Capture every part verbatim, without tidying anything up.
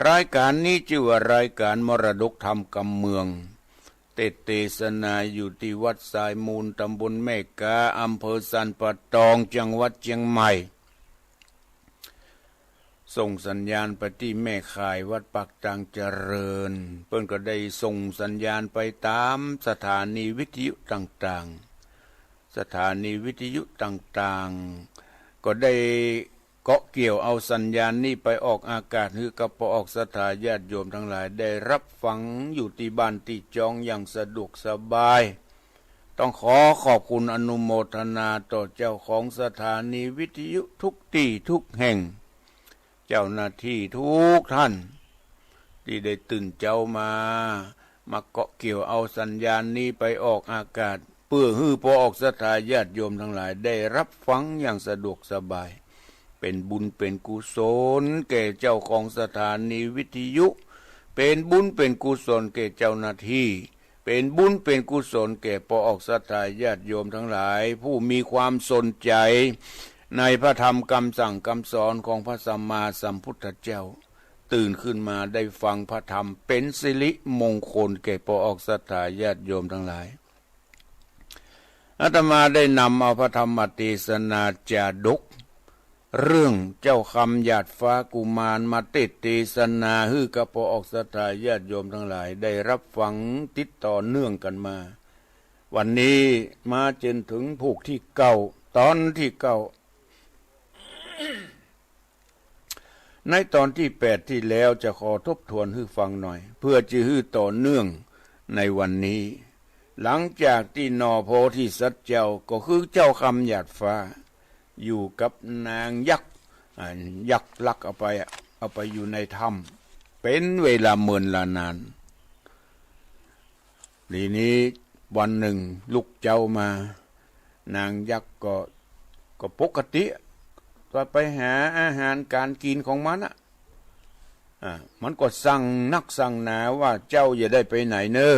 รายก๋านนี้จื้อว่ารายก๋านมรดกธรรมกำเมือง เตสน์เตสนาอยู่ตี้วัดสายมูล ต๋ำบลแม่ก๊า อำเภอสันป่าตอง จังหวัดเจียงใหม่ ส่งสัญญาณไปตี้แม่ข่ายวัดปากตางเจริญ เปิ้นก็ได้ส่งสัญญาณไปต๋ามสถานีวิทยุต่างๆ สถานีวิทยุต่างๆ ก็ได้เกาะเกี่ยวเอาสัญญาณนี้ไปออกอากาศหื้อกับป้อออกศรัทธาญาติโยมตังหลายได้ฮับฟังอยู่ตี้บ้านตี้จองอย่างสะดวกสบาย ต้องขอขอบคุณอนุโมทนาต่อเจ้าของสถานีวิทยุทุกตี้ทุกแห่ง เจ้าหน้าตี้ทุกต้าน ตี้ได้ตื่นเจ๊ามา มาเกาะเกี่ยวเอาสัญญาณนี้ไปออกอากาศ เปื้อหื้อป้อออกศรัทธาญาติโยมตังหลายได้ฮับฟังอย่างสะดวกสบาย เป๋นบุญเป๋นกุศลแก่เจ้าของสถานีวิทยุ เป๋นบุญเป๋นกุศลแก่เจ้าหน้าตี้ เป๋นบุญเป๋นกุศลแก่ป้อออกศรัทธาญาติโยมตังหลาย ผู้มีความสนใจ๋ในพระธรรมกำสั่งกำสอนของพระสัมมาสัมพุทธเจ้า ตื่นขึ้นมาได้ฟังพระธรรมเป๋นสิริมงคลแก่ป้อออกศรัทธาญาติโยมตังหลาย อาตมาได้นำเอาพระธรรมเตสนาจาดก เรื่องเจ้าคำหยาดฟ้ากุมารมาเตสน์เตสนาหื้อกับป้อออกศรัทธาญาติโยมตังหลายได้ฮับฟังติดต่อเนื่องกั๋นมา วันนี้มาจ๋นถึงผูกตี้เก้า ต๋อนตี้เก้า ในต๋อนตี้แปดตี้แล้วจะขอทบทวนหื้อฟังหน่อย เปื้อจะหื้อต่อเนื่องในวันนี้ หลังจากตี้หน่อโพธิสัตว์เจ้า ก็คือเจ้าคำหยาดฟ้า อยู่กับนางยักษ์ อ่า ยักษ์ลักเอาไปอะ เอาไปอยู่ในถ้ำ เป๋นเวลาเมินลานาน ทีนี้วันนึ่งลุกเจ๊ามา นางยักษ์ก็ ก็ปกติ ก็ไปหาอาหารก๋านกิ๋นของมันอะ อ่า มันก็สั่งนักสั่งหนาว่า เจ้าอย่าได้ไปไหนเน่อ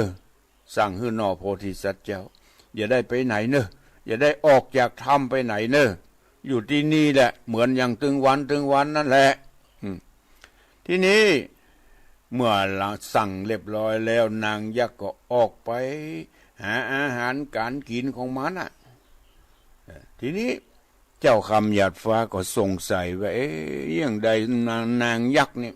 สั่งหื้อหน่อโพธิสัตว์เจ้า อย่าได้ไปไหนเน่อ อย่าได้ออกจากถ้ำไปไหนเน่อ อยู่ตี้นี่แหละ เหมือนอย่างตึงวันตึงวันนั่นแหละ อืม ทีนี้เมื่อสั่งเรียบร้อยแล้ว นางยักษ์ก็ออกไปหาอาหารก๋านกิ๋นของมันน่ะ เออ ทีนี้เจ้าคำหยาดฟ้าก็สงสัยว่า เอ๊ะ เยียะใดนาง นางยักษ์นี่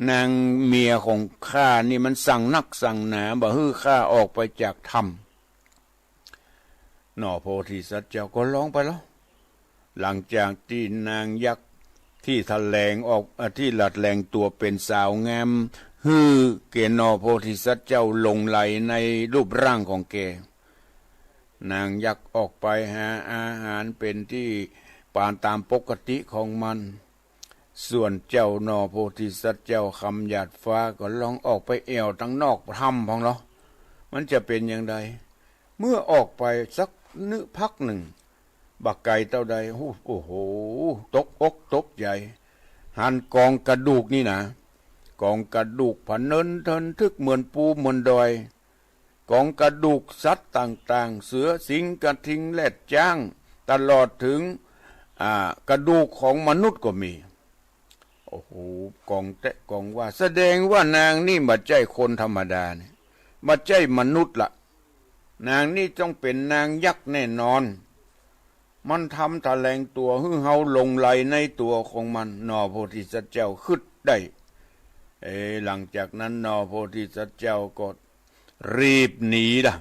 นางเมียของข้านี่มันสั่งนักสั่งหนา บ่หื้อข้าออกไปจากถ้ำ หน่อโพธิสัตว์เจ้าก็ลองไปแล้ว หลังจากตี้นางยักษ์ตี้แสดงออก เอ่อ ตี้แสดงตั๋วเป๋นสาวงาม หื้อแก่หน่อโพธิสัตว์เจ้าหลงใหลในรูปร่างของแก นางยักษ์ออกไปหาอาหารเป๋นตี้ปานต๋ามปกติของมัน ส่วนเจ้าหน่อโพธิสัตว์เจ้าคำหยาดฟ้าก็ลองออกไปแอ่วตังนอกถ้ำพ่องเนาะ มันจะเป๋นอย่างใด เมื่อออกไปสักนึพักนึ่ง บ่ไก๋เต้าใด โอ้โห ตกอกตกใจ๋ หันก๋องกระดูกนี่นา ก๋องกระดูกผะเนินเทินทึกเหมือนปูเหมือนดอย ก๋องกระดูกสัตว์ต่างๆ เสือ สิงห์ กระทิง แรด จ๊าง ตลอดเถิง อ่า กระดูกของมนุษย์ก็มี โอ้โห ก๋องแต๊ก๋องว่า แสดงว่านางนี่บ่ใจ้คนธรรมดาเนี่ย บ่ใจ้มนุษย์ละ นางนี่ต้องเป๋นนางยักษ์แน่นอน มันทำแสดงตั๋วหื้อเฮาหลงใหลในตั๋วของมัน หน่อโพธิสัตว์เจ้าคิดได้ เอ หลังจากนั้นหน่อโพธิสัตว์เจ้าก็รีบหนีละ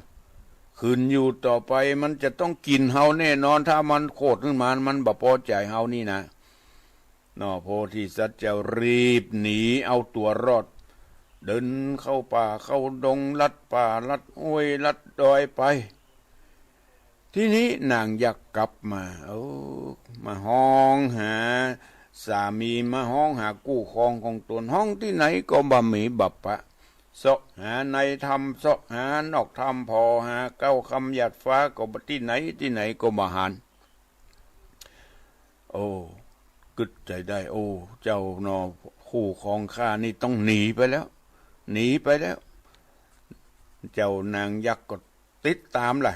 ขืนอยู่ต่อไปมันจะต้องกิ๋นเฮาแน่นอน ถ้ามันโขดขึ้นมา มันบ่ปอใจ๋เฮานี่นา หน่อโพธิสัตว์เจ้ารีบหนีเอาตั๋วรอด เดินเข้าป่าเข้าดง ลัดป่าลัดห้วยลัดดอยไป ทีนี้นางยักษ์กลับมา เออ มาฮ้องหาสามี มาฮ้องหากู้ครองของตน ฮ้องตี้ไหนก็บ่มีบ่ปะ เซาะหาในถ้ำ เซาะหานอกถ้ำ ผ่อหาเจ้าคำหยาดฟ้าก็บ่ ตี้ไหนตี้ไหนก็บ่หัน โอ้ กึ๊ดใจ๋ได้ โอ้ เจ้าหน่อคู่ครองข้านี่ต้องหนีไปแล้ว หนีไปแล้ว เจ้านางยักษ์ก็ติดต๋ามล่ะ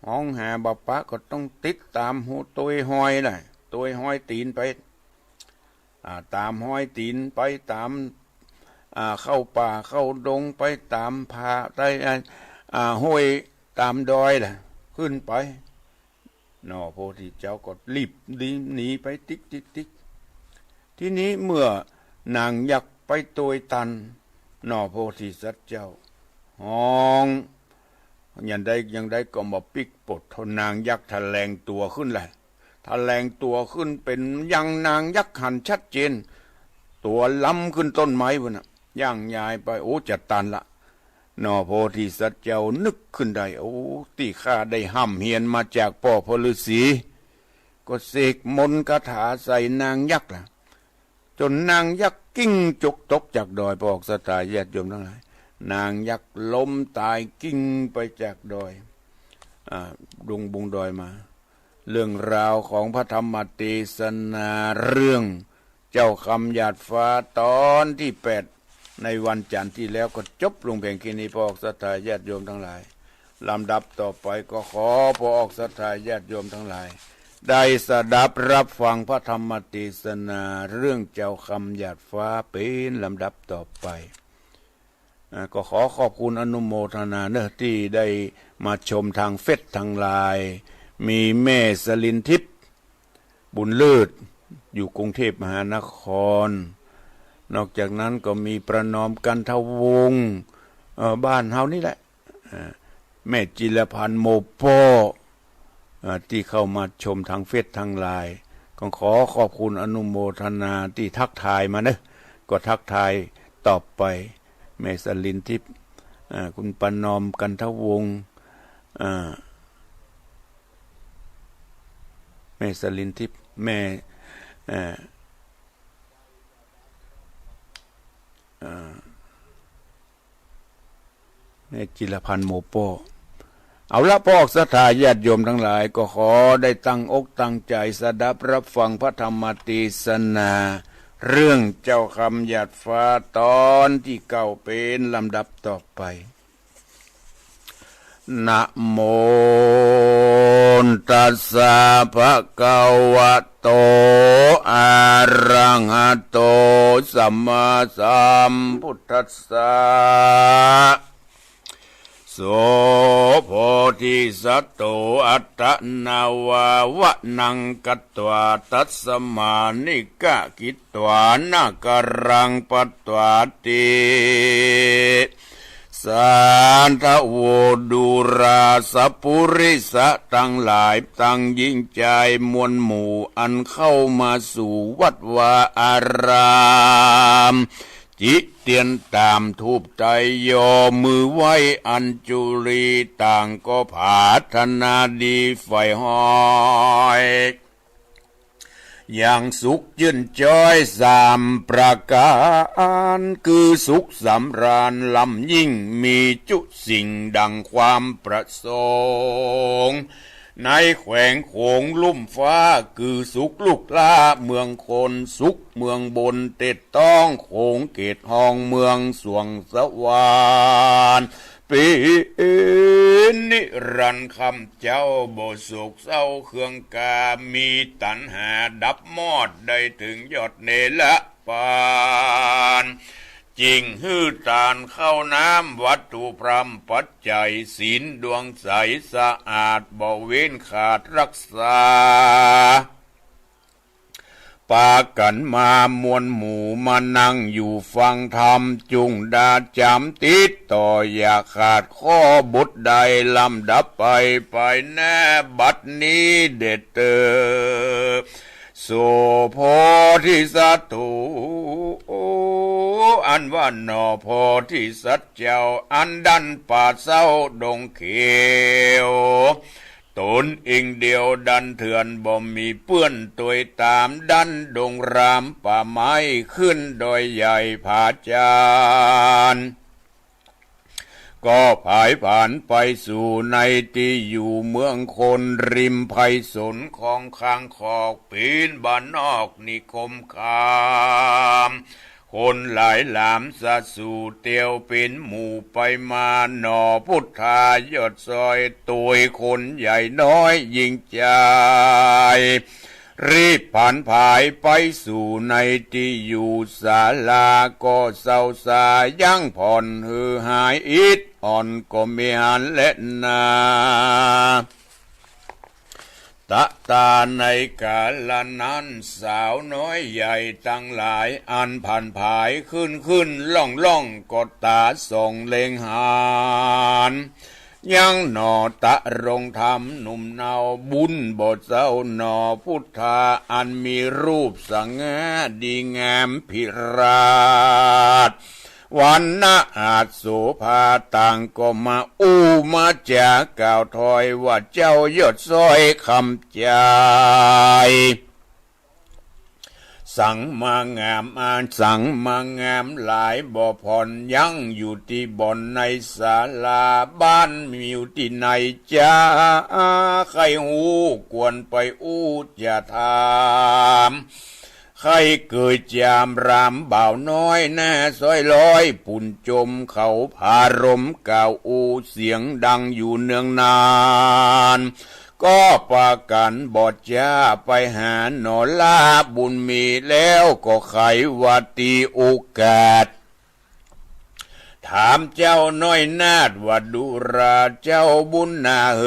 ฮ้องหาบ่ปะก็ต้องติดต๋าม โห ตวยฮอยล่ะ ตวยฮอยตี๋นไป อ่า ต๋ามฮอยตี๋นไป ต๋าม อ่า เข้าป่าเข้าดงไปต๋ามผา ใต้ อ่า ห้วยต๋ามดอยแหละ ขึ้นไป หน่อโพธิเจ้าก็รีบหนี หนีไปติ๊กติ๊กติ๊ก ทีนี้เมื่อนางยักษ์ไปตวยตัน หน่อโพธิสัตว์เจ้าฮ้อง ยังได้ ยังได้ก็บ่ปิ๊กปด เท่านางยักษ์แถลงตั๋วขึ้นแหละ แถลงตั๋วขึ้นเป๋นยังนางยักษ์หันชัดเจน ตั๋วล้ำขึ้นต้นไม้พุ้นน่ะ ย่างยายไป โอ้ จะตันละ หน่อโพธิสัตว์เจ้านึกขึ้นได้ โอ้ ตี้ข้าได้ฮ่ำเฮียนมาจากป้อพ่อฤๅษี ก็เสกมนต์คาถาใส่นางยักษ์ล่ะ จ๋นนางยักษ์กิ้งจกตกจากดอย ป้อออกศรัทธาญาติโยมตังหลาย นางยักษ์ล้มต๋ายกิ้งไปจากดอย อ่า ดงบงดอยมา เรื่องราวของพระธรรมเตสนาเรื่องเจ้าคำหยาดฟ้าต๋อนตี้แปด ในวันจันทร์ตี้แล้วก็จบลงเพียงแค่นี้ ป้อออกศรัทธาญาติโยมตังหลาย ลำดับต่อไปก็ขอป้อออกศรัทธาญาติโยมตังหลาย ได้สดับรับฟังพระธรรมเตสนาเรื่องเจ้าคำหยาดฟ้าเป๋นลำดับต่อไป อ่า ก็ขอขอบคุณอนุโมทนาเนอะ ตี้ได้มาชมทางเฟซทางไลน์ มีแม่สลินทิพย์ บุญเลิศ อยู่กรุงเทพมหานคร นอกจากนั้นก็มีประนอมกันทวงศ์ เอ่อ บ้านเฮานี่แหละ อ่า แม่จิรพันธ์โมโป้ อ่า ตี้เข้ามาชมทางเฟซทางไลน์ ก็ขอขอบคุณอนุโมทนาตี้ทักทายมาเนอะ ก็ทักทายตอบไป แม่สลินทิพย์ อ่า คุณประนอมกันทวงศ์ อ่า แม่สลินทิพย์ แม่ เอ่อ เอ่อ แม่จิรพันธ์โมโป้ เอาละ ป้อออกศรัทธาญาติโยมตังหลาย ก็ขอได้ตั้งอกตั้งใจ๋สดับรับฟังพระธรรมเตสนา เรื่องเจ้าคำหยาดฟ้าต๋อนตี้เก้าเป๋นลำดับต่อไป นะโมตัสสะ ภะคะวะโต อะระหะโต สัมมาสัมพุทธัสสะ โส โพธิสัตโต อัตถะนาวา วะนังกัตวา ตัสสมา นิกะขิตวา นาคารัง ปัตวาติ สาธะโว ดูราสะปุริสะตังหลาย ตังญิงจายมวลหมู่ อันเข้ามาสู่วัดวาอาราม จิเตียนต๋ามธูปไต ยอมือไหว้อัญจุลี ต่างก็ผาถนาดีใฝ่ฮอย อย่างสุขจื้นจ๊อยสามประก๋าน คือสุขสำราญล้ำยิ่ง มีจุสิ่งดังความประสงค์ ในแขวงโขงลุ่มฟ้า คือสุขลุกล้าเมืองคน สุขเมืองบนเต็ดต้องโขงเกตฮองเมืองสวงสวรรค์ เป๋นนิรันดร์ คำเจ้าบ่โศกเศร้าเคืองกา มีตัณหาดับมอด ได้เถิงยอดเนรปาน จิ่งหื้อตานข้าวน้ำ วัตถุพร่ำปัจจัย ศีลดวงใสสะอาด บ่เว้นขาดรักษา ปากั๋นมามวลหมู่ มานั่งอยู่ฟังธรรม จุ่งดาจ๋ำติดต่อ อย่าขาดข้อบทใด ลำดับไป ไปหน้าบัดนี้เด็ดเตอ โส โพธิสัตว์โต อันว่าหน่อโพธิสัตว์เจ้า อันดั้นป่าเศร้าดงเขียว ต๋นเองเดียวดั้นเถื่อน บ่มีเปื้อนตวยต๋าม ดั้นดงรามป่าไม้ ขึ้นดอยใหญ่ผาจาน ก็ผายผานไปสู่ในตี้อยู่เมืองคน ริมไพศาลของข้างคอก เป๋นบ้านนอกนิคมคาม คนหลายหลามสะสู่เตียวเป๋นหมู่ไปมา หน่อพุทธายอดซอย ตวยคนใหญ่น้อยญิงจาย รีบผลันผายไปสู่ในตี้อยู่ ศาลาก็เซาซา ยั้งผ่อนหือหาย อิดอ่อนก็มิหันแลนา ตะตาในกาละนั้น สาวน้อยใหญ่ตังหลาย อันผลันผายขึ้นขึ้นล่องล่อง ก็ต๋าส่องเล็งหัน ยังหนอตะรงธรรมหนุ่มเนา บุญบ่เศร้าหนอพุทธา อันมีรูปสง่าดีงามพิราช วรรณะอาจโสภา ต่างก็มาอู้มาจ๋ากล่าวถอยว่า เจ้ายอดซ้อยคำจาย สังมางามอาสังมางามหลาย บ่ผ่อนยั้งอยู่ตี้บ่อนในศาลา บ้านมีอยู่ตี้ไหนจา ใค่ฮู้ควรไปอู้จะถาม ใค่เกยจามรามบ่าวน้อยหน้าซ้อยร้อย ปุ้นจมเขาผารมกล่าวอู้เสียงดังอยู่เนืองนาน ก็ปากั๋นบ่จ้าไปหาหนอลา บุญมีแล้วก็ไขว่าตี้โอกาส ถามเจ้าน้อยนาฏว่า ดุราเจ้าบุญนาเห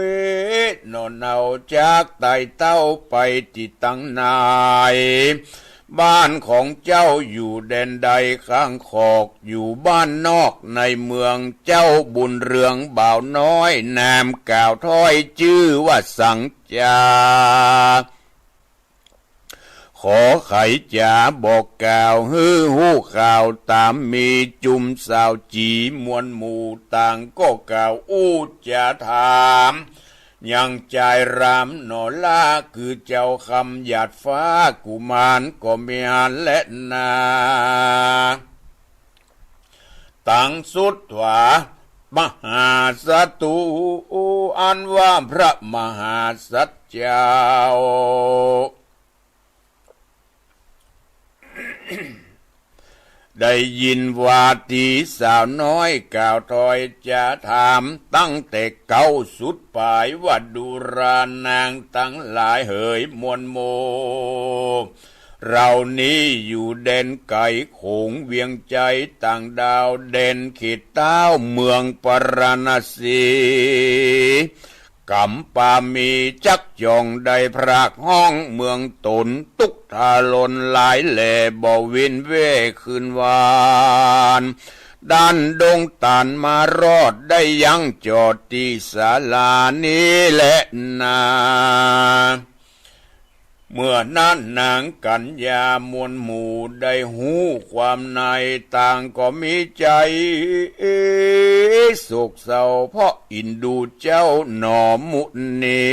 ย หนอเนาจากไต่เต้าไปตี้ตังไหน บ้านของเจ้าอยู่แดนใดข้างขอก อยู่บ้านนอกในเมือง เจ้าบุญเรืองบ่าวน้อย นามกล่าวถ้อยจื้อว่าสังจา ขอไขจ๋าบอกกล่าวหื้อฮู้ข่าวต๋ามมี จุมสาวจี๋มวลหมู่ต่างก็กล่าวอู้จะถาม ยังจายรามหนอลา คือเจ้าคำหยาดฟ้ากุมารก็มิหันแลนา ตังสุดถวา มหาสัตว์ อันว่าพระมหาสัตว์เจ้า ได้ยินว่าตี้สาวน้อยกล่าวถ้อยจะถาม ตั้งแต่เก๊าสุดป๋ายว่า ดุรานางตังหลายเหยมวลหมู่ เรานี้อยู่แดนไก๋โขงเวียงไจต่างดาว แดนเขตเต๊าเมืองปาราณสี ก๋ำปามีจักจ่องได้พรากฮ้องเมืองต๋น ตุ๊กทารนหลายแหล่บ่วินเว่คืนวาน ดั้นด้งตันมารอดได้ยังจอดตี้ศาลานี้แลนา เมื่อนั้นนางกัญญามวลหมู่ได้ฮู้ความใน ต่างก็มีใจ๋โศกเศร้า เพราะอินดูเจ้าหนอมุนี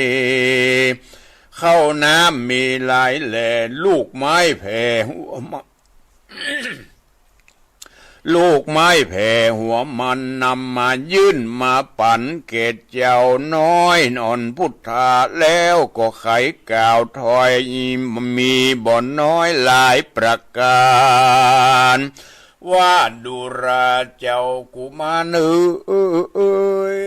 เข้าน้ำมีหลายแหล่ ลูกไม้แผ่หัวมา ลูกไม้แผ่หัวมันนำมายื่นมาปั๋นแก่เจ้าน้อยอ่อนพุทธา แล้วก็ไขกล่าวถ้อยมีบ่น้อยหลายประก๋าน ว่า ดุราเจ้ากุมารเอย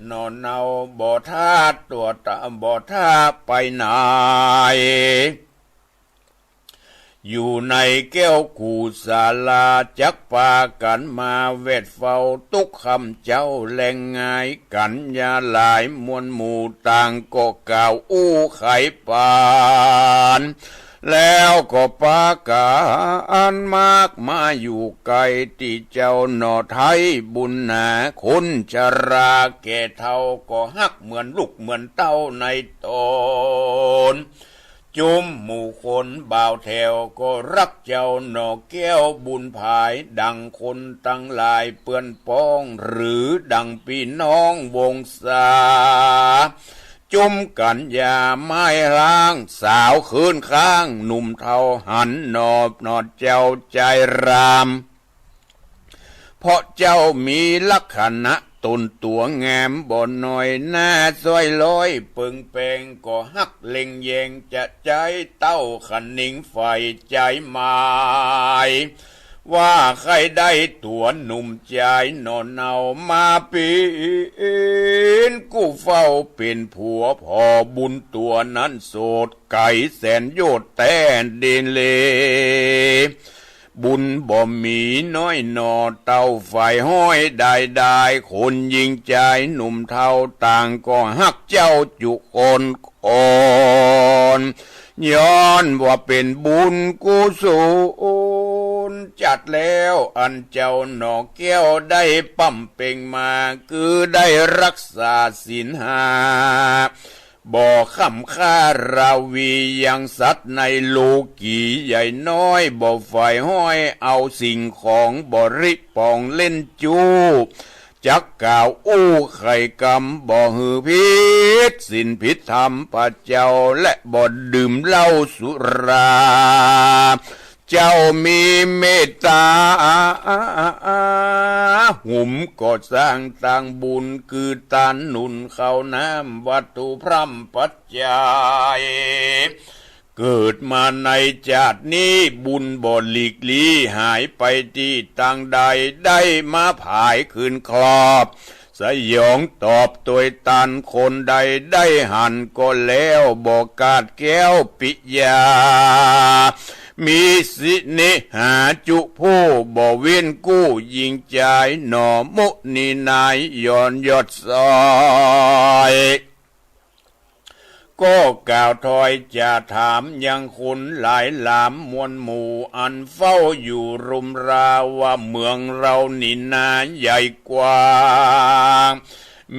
หนอเนาบ่ถ้าตั๋วตะ บ่ถ้าไปไหน อยู่ในแก้วกู่ศาลา จักปากั๋นมาแวดเฝ้าตุ๊กคำเจ้า แลงงายกัญญาหลายมวลหมู่ต่างก็กล่าวอู้ไขปั๋น แล้วก็ปากั๋นมากมาอยู่ใก้ตี้เจ้าหนอไท้บุญหนา คนชราแก่เฒ่าก็ฮักเหมือนลูกเหมือนเต้าในต๋น จุมหมู่คนบ่าวแถวก็ฮักเจ้าหนอแก้วบุญผาย ดังคนตังหลายเปื้อนป๊อง หรือดังปี้น้องวงศา จุมกัญญาไม้ฮ้าง สาวคืนข้างหนุ่มเฒ่าหันหนอ หนอเจ้าจายราม เพราะเจ้ามีลักษณะต๋นตั๋วงามบ่น้อยหน้าซ้อยร้อย เปิงแปงก็ฮักเล็งแยงจะใจ๊เต้าคะนิงใฝ่ใจ๋หมาย ว่าใค่ได้ตั๋วหนุ่มจายหน่อเนามาเป๋นกู้เฝ้าเป๋นผัว ผ่อบุญตั๋วนั้นโสดไก๋แสนโยชน์แต๊ดีเล บุญบ่มีน้อยหน่อ เต้าฝ่ายฮ้อยได้ได้ คนญิงจายหนุ่มเฒ่าต่างก็ฮักเจ้าจุคนคน ย้อนว่าเป๋นบุญกุศลจัดแล้ว อันเจ้าหน่อแก้วได้ปำเป็งมา คือได้ฮักษาศีลห้า บ่ค่ำค่าราวียังสัตว์ในโลกี๋ ใหญ่น้อยบ่ใฝ่ฮ้อยเอาสิ่งของบริป๋องเล่นจู้ จักกล่าวอู้ไขกำ บ่หื้อผิดศีลผิดธรรมพระเจ้า และบ่ดื่มเหล้าสุรา เจ้ามีเมตต๋า หุมก่อสร้างตางบุญ คือตานหนุนข้าวน้ำวัตถุพร่ำปัจจัย เกิดมาในจาตินี้บุญบ่หลีกลี้หายไปตี้ตางใด ได้มาผายคืนครอบ สยองตอบตวยตานคนใดได้หันก็แล้ว บ่ขาดแคล้วปิยา มีสิเนหาจุผู้ บ่เว้นกู้ญิงจายหน่อ มุนีนายย้อนยอดซอย ก็กล่าวถ้อยจะถามยังคนหลายหลามมวลหมู่ อันเฝ้าอยู่รุมรา ว่าเมืองเฮานี้นาใหญ่กว้าง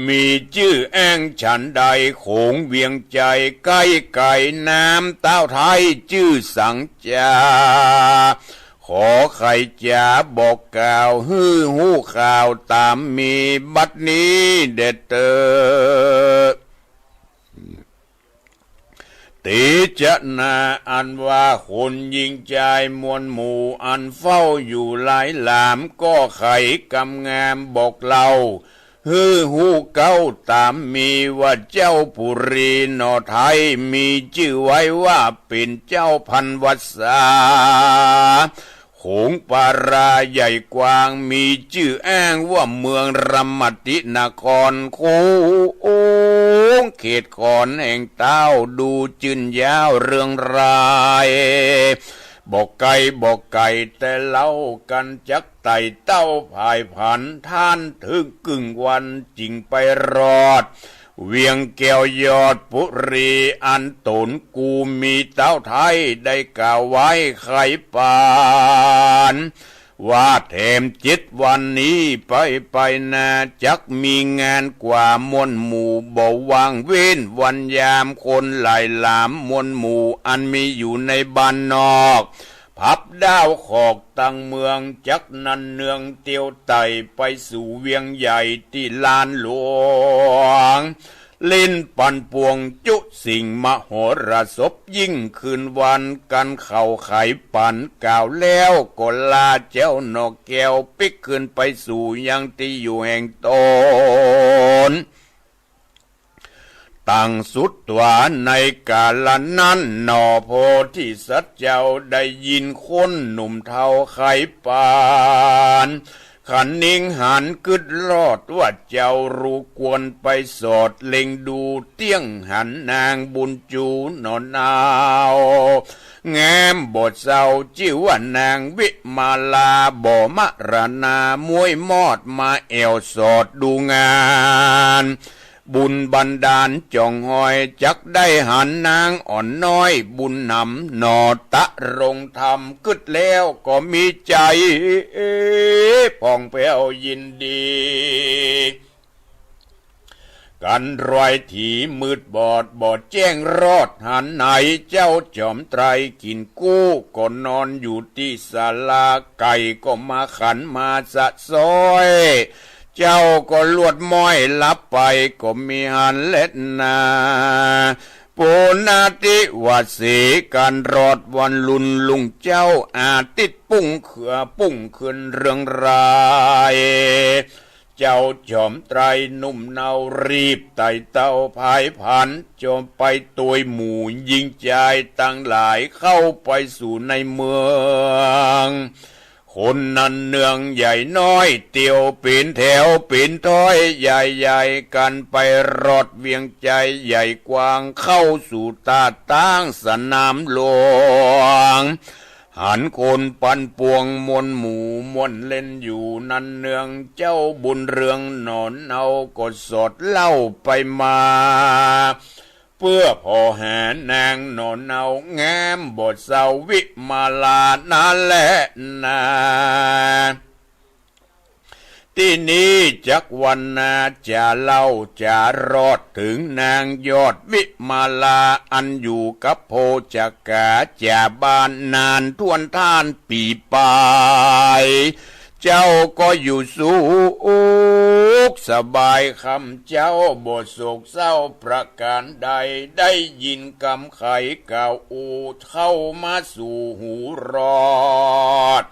มีจื้อแอ้งฉันใด โขงเวียงใจ๋ใก้ไก๋น้ำเต้าไท้จื้อสังจา ขอใค่จ๋าบอกกล่าวหื้อฮู้ข่าวต๋ามมีบัดนี้แด่เต๊อะ เตจะนา อันว่าคนญิงจายมวลหมู่ อันเฝ้าอยู่หลายหลาม ก็ไขกำงามบอกเล่า หื้อฮู้เก๊าต๋ามมีว่าเจ้าปุรีหน่อไท้ มีจื้อไว้ว่าเป๋นเจ้าพันวัสสา โขงปาราใหญ่กว้าง มีจื้ออ้างว่าเมืองรมตินคร โขงเขตขอนแห่งเต้า ดูจื้นยาวเรืองราย บ่ไก๋บ่ไก๋แต่เล่า กั๋นจักไต่เต้าผายผัน ต้านเถิงกึ่งวันจึงไปรอด เวียงแก้วยอดปุรี อันต๋นกูมีเต้าไท้ได้กล่าวไว้ไขปาน ว่าแถมเจ็ดวันนี้ไปไปนา จักมีงานกว่ามวลหมู่ บ่ว่างเว้นวันยาม คนหลายหลามมวลหมู่ อันมีอยู่ในบ้านนอก พับด้าวขอกตังเมือง จักนันเนืองเตียวไต่ไปสู่เวียงใหญ่ตี้ลานหลวง เล่นปันปวงจุสิ่งมโหรสพยิ่งคืนวัน กั๋นเขาไขปันกล่าวแล้วก็ลาเจ้าหน่อแก้วปิ๊กคืนไปสู่ยังตี้อยู่แห่งต๋น ตังสุดต๋วาในกาละนั้นหน่อ โพธิสัตว์เจ้าได้ยินคนหนุ่มเฒ่าไขปาน คะนิงหันกึ๊ดลอดว่าเจ้ารู้ควรไปสอดเล็งดู เตี้ยงหันนางบุญจูหน่อเนา งามบ่เศร้าจื้อว่านางวิมาลา บ่มรณา ม้วยมอดมาแอ่วสอดดูงาน บุญบันดาลจ่องหอย จักได้หันนางอ่อนน้อยบุญหนำหน่อ ตรงธรรมกึ๊ดแล้วก็มีใจ๋ผ่องแผ้วยินดี กั๋นรอยถีมืดบอดบ่แจ้งรอดหันไหน เจ้าจอมไตรกิ๋นกู้ก็นอนอยู่ตี้ศาลา ไก่ก็มาขันมาสะซอย เจ้าก็ลวดม้อยหลับไปก็มีหันแลนา ปุณณาธิวาสี กั๋นรอดวันลุนลุงเจ้า อาทิตย์ปุ้งเขือปุ้งขึ้นเรืองราย เจ้าจอมไตรหนุ่มเนารีบไต่เต้าผายผัน จอมไปตวยหมู่ญิงจายตังหลายเข้าไปสู่ในเมือง คนนั้นเนืองใหญ่น้อย เตียวเป๋นแถวเป๋นถ้อย ใหญ่ๆ กั๋นไปรอดเวียงใจ๋ ใหญ่กว้างเข้าสู่ต้าตางสนามหลวง หันคนปันปวงมวลหมู่มวลเล่นอยู่ นั้นเนืองเจ้าบุญเรืองหนอนเนาก็สอดเล่าไปมา เปื้อผ่อหานางหนอนเนางามบ่เซาวิมาลานั้นแลนา ตี้นี้จักวันนาจะเล่าจะรอดเถิงนางยอดวิมาลา อันอยู่กับโพชกาจ่าบ้านนานถ้วนต้านปี๋ปาย เจ้าก็อยู่สุขสบาย ค่ำเจ๊าบ่โศกเศร้าประก๋านใด ได้ยินกำไขกล่าวอู้เข้ามาสู่หูรอด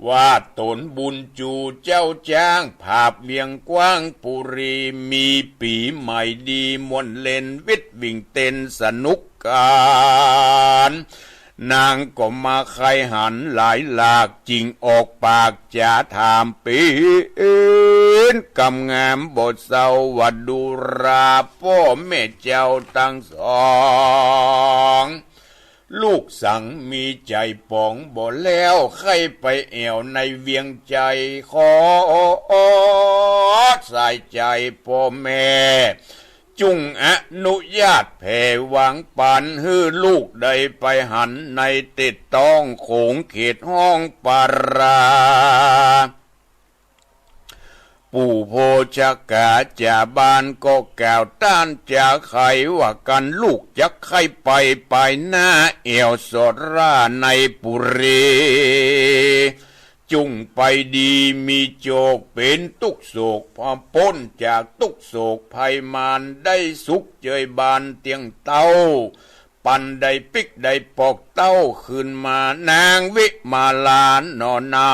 ว่าต๋นบุญจูเจ้าจ๊างผาบเวียงกว้างปุรี มีปี๋ใหม่ดีม่วนเล่นวิทย์วิ่งเต้นสนุกกั๋น นางก็มาใค่หันหลายหลาก จึงออกปากจะถามเป๋นกำงามบ่เซาว่า ดูราป้อแม่เจ้าตังสอง ลูกสังมีใจ๋ป๋องบ่แล้ว ใค่ไปแอ่วในเวียงใจ๋ ขอสายใจ๋ป้อแม่ จุ่งอนุญาตแผ่วางปัน หื้อลูกได้ไปหันในเต็ดต้องโขงเขตห้องปารา ปู่โพชกาจ่าบ้านก็กล่าวต้านจะไขว่า กั๋นลูกจักใค่ไป ไปหน้าแอ่วสอดราในปุรี จุ่งไปดีมีโจคเป๋นตุ๊กข์โศก พอป๊นจากตุ๊กข์โศกภัยมาร ได้สุขเจยบานเตี้ยงเต้า ปันได้ปิ๊กได้ปอกเต้าคืนมา นางวิมาลาหนอเนา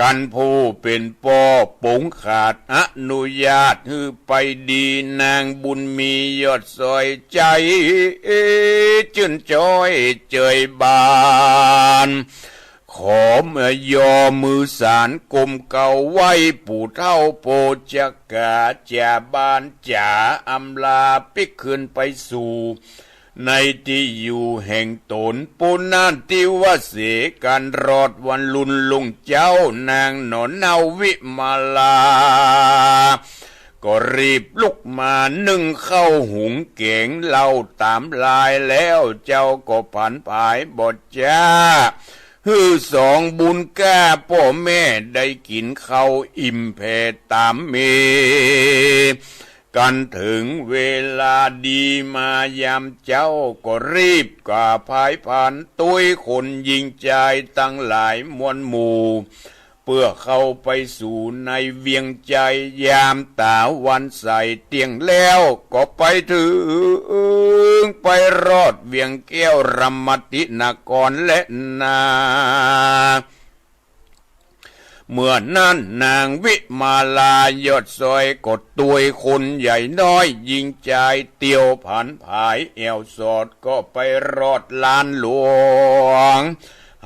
กั๋นผู้เป๋นป้อปงขาดอนุญาตหื้อไปดี นางบุญมียอดซอยใจ๋จื้นจ้อยเจยบาน ขอมายอมือสานกรมเกล้าไหว้ปู่เฒ่าโพชกาจ่าบ้านจ๋า อำลาปิ๊กคืนไปสู่ ในตี้อยู่แห่งต๋น ปู้นาฏตี้ว่าเสกั๋นรอดวันลุนลุงเจ้า นางหนอเนาวิมาลา ก็รีบลุกมานึ่งข้าวหุงแก๋งเหล้าต๋ามลาย แล้วเจ้าก็ผันผายบ่จ๊า หื้อสองบุญก้าป้อแม่ได้กิ๋นข้าวอิ่มแผ่ต๋ามมี กั๋นเถิงเวลาดีมายามเจ๊า ก็รีบก๋าผายผานตวยคนญิงจายตังหลายมวลหมู่ เปื้อเข้าไปสู่ในเวียงใจ๋ ยามต๋าวันใสเตี้ยงแล้ว ก็ไปเถิงไปรอดเวียงแก้วรมตินครแลนา เมื่อนั้นนางวิมาลายอดซอยก็ตวยคนใหญ่น้อยญิงจายเตียวผันผายแอ่วสอดก็ไปรอดลานหลวง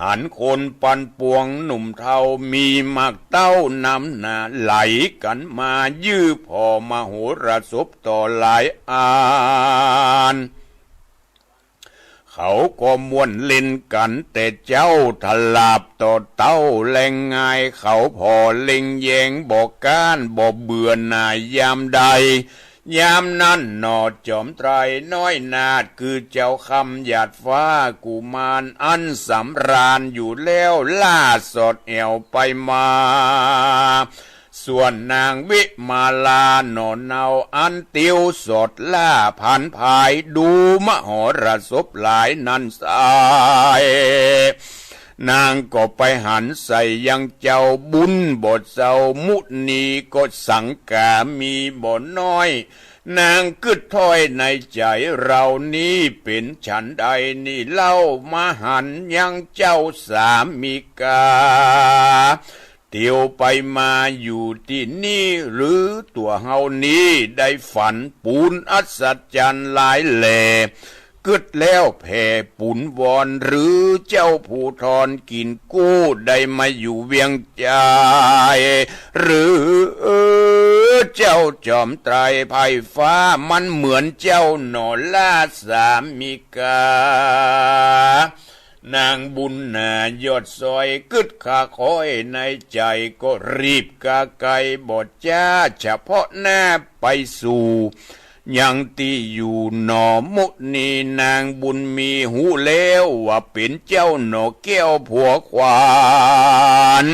หันคนปันปวงหนุ่มเฒ่ามีหมากเต้านำหน้าไหลกั๋นมายื้อผ่อมโหรสพต่อหลายอัน เขาก็ม่วนเล่นกั๋นแต่เจ๊า ถลาบต่อเต้าแลงงาย เขาผ่อเล็งแยงบ่ก๊านบ่เบื่อหน่ายยามใด ยามนั้นหนอจอมไตรน้อยนาถ คือเจ้าคำหยาดฟ้ากุมารอันสำราญอยู่แล้ว ล่าสอดแอ่วไปมา ส่วนนางวิมาลาหนอเนาอันเตียวสอดล่าผันผายดูมโหรสพหลายนั้นไซร้ นางก็ไปหันใส่ยังเจ้าบุญบ่เซา มุนีก็สังกามีบ่น้อย นางกึ๊ดถ้อยในใจ๋ เฮานี้เป๋นฉันใดนี่เล่า มาหันยังเจ้าสามิกา เตียวไปมาอยู่ตี้นี่ หรือตั๋วเฮานี้ได้ฝันปูนอัศจรรย์หลายแหล่ กึ๊ดแล้วแผ่บุญวอน หรือเจ้าผู้ทอนกิ๋นกู้ได้มาอยู่เวียงจันทน์ หรือเจ้าจอมไตรไพร่ฟ้า มันเหมือนเจ้าหน่อล่าสามิกา นางบุญนายอดซอยกึ๊ดคาคอยในใจ๋ก็รีบกาไกลบ่จ๊า เฉพาะหน้าไปสู่ยังตี้อยู่หน่อ มุนีนางบุญมีฮู้แล้วว่าเป๋นเจ้าหน่อแก้วผัวขวัญ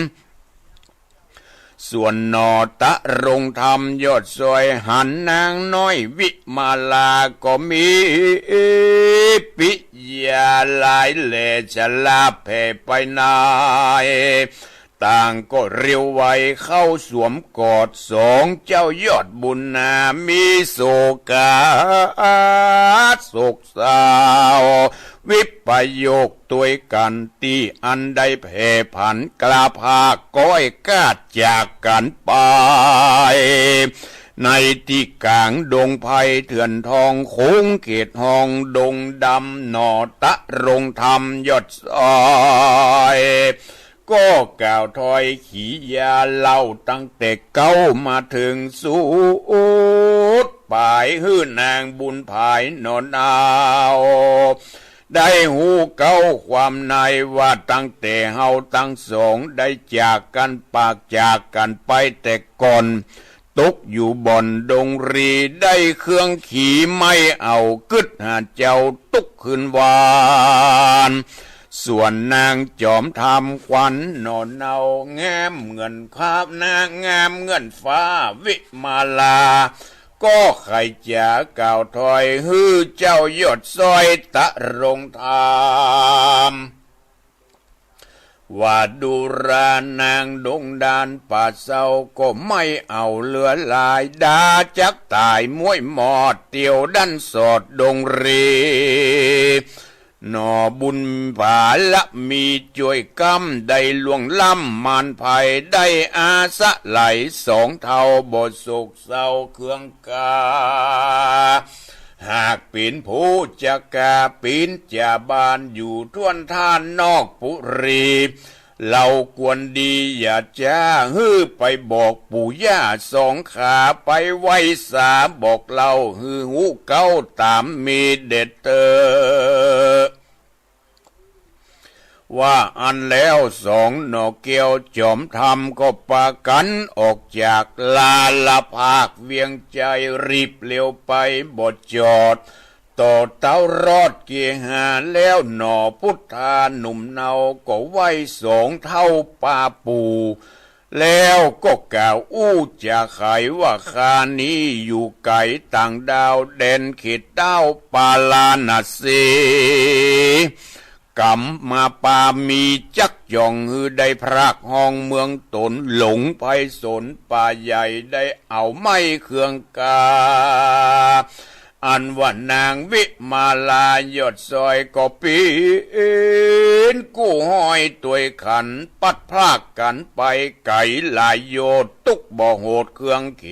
ส่วนหน่อตะรงธรรมยอดซอยหันนางน้อยวิมาลาก็มีปิยาหลายแหล่ชะลาแผ่ไปใน ต่างก็เร็วไวเข้าสวมกอดสองเจ้ายอดบุญนา มีโศกาโศกเศร้า วิปโยคตวยกั๋นตี้อันได้แผ่ผันกล้าพร้าก้อยกาดจากกั๋นไป ในตี้ก๋างดงไพรเถื่อนทอง โขงเขตฮองดงดำ หน่อตะรงธรรมยอดซอย ก็กล่าวถ้อยขียาเล่าตั้งแต่เก๊ามาเถิงสุดป๋าย หื้อนางบุญผายหน่อเนา ได้ฮู้เก๊าความในว่าตั้งแต่เฮาตังสองได้จากกั๋นปากจากกั๋นไปแต่ก่อน ตกอยู่บ่อนดงรี ได้เครื่องขีไม่เอา กึ๊ดหาเจ้าตุ๊กคืนวาน ส่วนนางจอมธรรมขวัญหน่อเนา งามเหมือนคาบหน้างามเหมือนฟ้าวิมาลา ก็ใค่จ๋ากล่าวถ้อยหื้อเจ้ายอดซอยตะรงธรรม ว่าดูรานางดงดานป่าเซาก็ไม่เอาเหลือหลาย ดาจักต๋ายม้วยหมอดเตียวดั้นสอดดงรี หน่อบุญผาละมีจ้วยก้ำได้ล่วงล้ำมารภัย ได้อาศัยสองเฒ่าบ่โศกเศร้าเคืองกา หากเป๋นผู้จะกาปี๋นจ่าบานอยู่ถ้วนท่านนอกปุรี เฮาควรดีอย่าจ๊า หื้อไปบอกปู่ย่าสองขา ไปไหว้สาบอกเล่าหื้อฮู้เก๊าต๋ามมีเด็ดเต๊อะ ว่าอั้นแล้วสองหน่อแก้วจอมธรรมก็ปากั๋นออกจากลาละภาคเวียงจันทน์ รีบเร็วไปบ่จอด ต่อเต๊ารอดเกหาแล้ว หน่อพุทธาหนุ่มเนาก็ไหว้สองเฒ่าป้าปู่ แล้วก็กล่าวอู้จ๋าไขว่า ข้านี้อยู่ไก๋ต่างดาว แดนเขตด้าวปาราณสี กำมาปามีจักจ่องหื้อได้พรากฮองเมืองต๋น หลงไพศาลป่าใหญ่ ได้เอาไม้เคืองกา อันว่านางวิมาลายอดซอยก็ปี๋นกู้ห้อยตวยขัน ปัดพรากกั๋นไปไก๋หลายโยชน์ ตุ๊กบ่โหดเคืองเข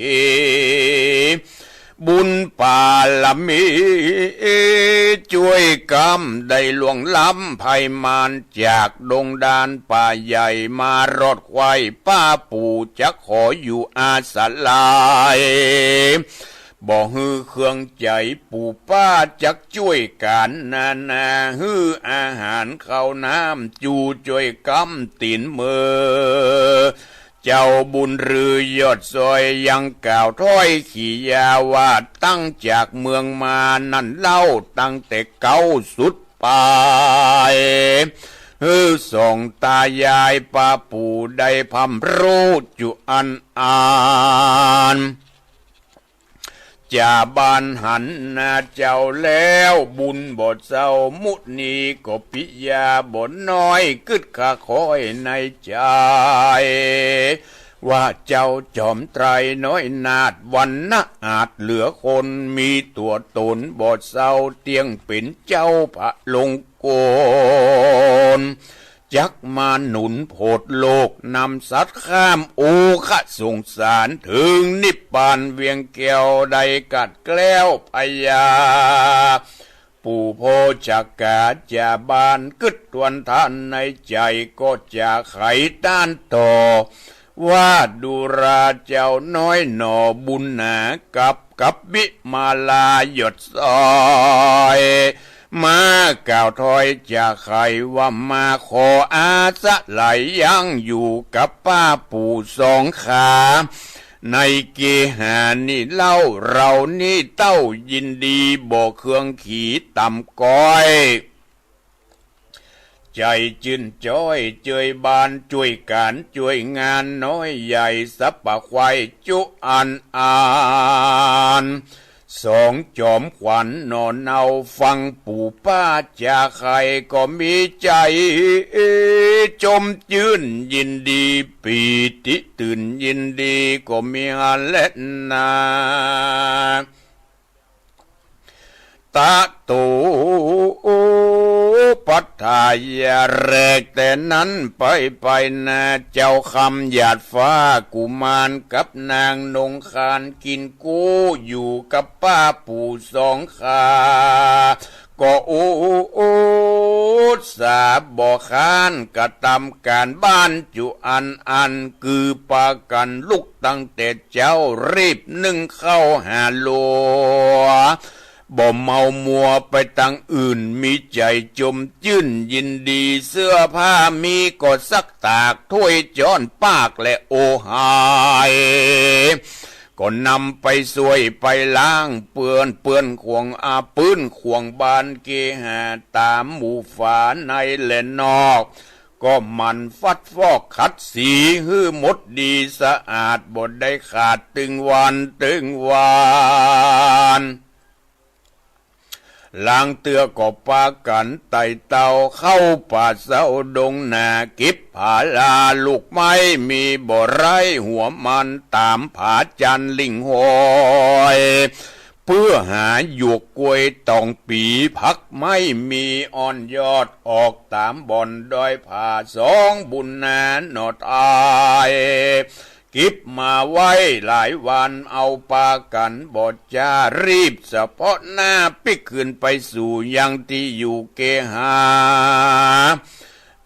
บุญปารมีจ้วยกำได้ล่วงล้ำภัยมาร จากดงดานป่าใหญ่มารอดไขว้ป้าปู่ จักขออยู่อาศัย บ่หื้อเคืองใจ๋ปู่ป้า จักจ้วยก๋านนานา หื้ออาหารข้าวน้ำ จูจ้วยกำตี๋นเมอ เจ้าบุญรือยอดซอยยังกล่าวถ้อยขียาว่า ตั้งจากเมืองมานั้นเล่า ตั้งแต่เก๊าสุดป๋าย หื้อสองตายายป้าปู่ได้พร่ำรู้จุอันอั้น จ่าบานหันนาเจ้าแล้ว บุญบ่เศร้า มุนีก็ปิยาบ่น้อย กึ๊ดคาคอยในใจ๋ ว่าเจ้าจอมไตรน้อยนาถ วรรณะอาจเหลือคน มีตั๋วต๋นบ่เศร้า เตี้ยงเป๋นเจ้าพระลงกล จักมาหนุนโผดโลก นำสัตว์ข้ามโอฆะสงสาร เถิงนิพพานเวียงแก้ว ได้กัดแกล้วพญา ผู้โภชกาจ๋าบ้านกึ๊ดตวนต้านในใจ๋ก็จะใค่ต้านต่อ ว่าดูราเจ้าน้อยหน่อบุญหนากับกับวิมาลาหยดสร้อย มากล่าวถ้อยจะใค่ว่ามาขออาศัยยังอยู่กับป้าปู่สองขา ในเกหานี่เล่า เฮานี่เต้ายินดีบ่เคืองขีต่ำก๊อย ใจ๋จื้นจ้อยเจยบานจ้วยก๋านจ้วยงานน้อยใหญ่สัพพะไขว้จุอันอัน สองจอมขวัญหน่อเนาฟังปู่ป้าจ๋าใค่ก็มีใจ๋จมจื้นยินดีปีติตื่นยินดีก็มีหั้นแลนา ตะโตปัฏฐายาแรกแต่นั้นไปไปนาเจ้าคำหยาดฟ้ากุมารกับนางนงคานกิ๋นกู้อยู่กับป้าปู่สองขา ก็อุตส่าห์บ่ค้านกระตำก๋านบ้านจุอันอัน คือปากั๋นลุกตั้งแต่เจ๊ารีบนึ่งข้าวหาหลัว บ่เมามัวไปตางอื่น มีใจ๋จมจื้นยินดี เสื้อผ้ามีก็ซักตาก ถ้วยจ๊อนปากและโอหาย ก็นำไปส่วยไปล้างเปื้อน เปื้อนขวางอาปื้นขวางบ้านเกหาต๋ามหมู่ฝาในและนอก ก็หมั่นฟัดฟอกขัดสีหื้อหมดดีสะอาด บ่ได้ขาดตึงวันตึงวัน ลางเตื้อก็ปากั๋นไต่เต้าเข้าป่าเซาดงนา เก็บผาลาลูกไม้มีบ่ไร้หัวมันต๋ามผาจันทร์ลิงหอย เปื้อหาหยวกกล้วยต๋องปี ผักไม้มีอ่อนยอดออกต๋ามบ่อนดอยผาสองบุญนาหน่อตาย เก็บมาไว้หลายวันเอาปากั๋นบ่จ้า รีบเสพาะหน้าปิ๊กคืนไปสู่ยังตี้อยู่เกหา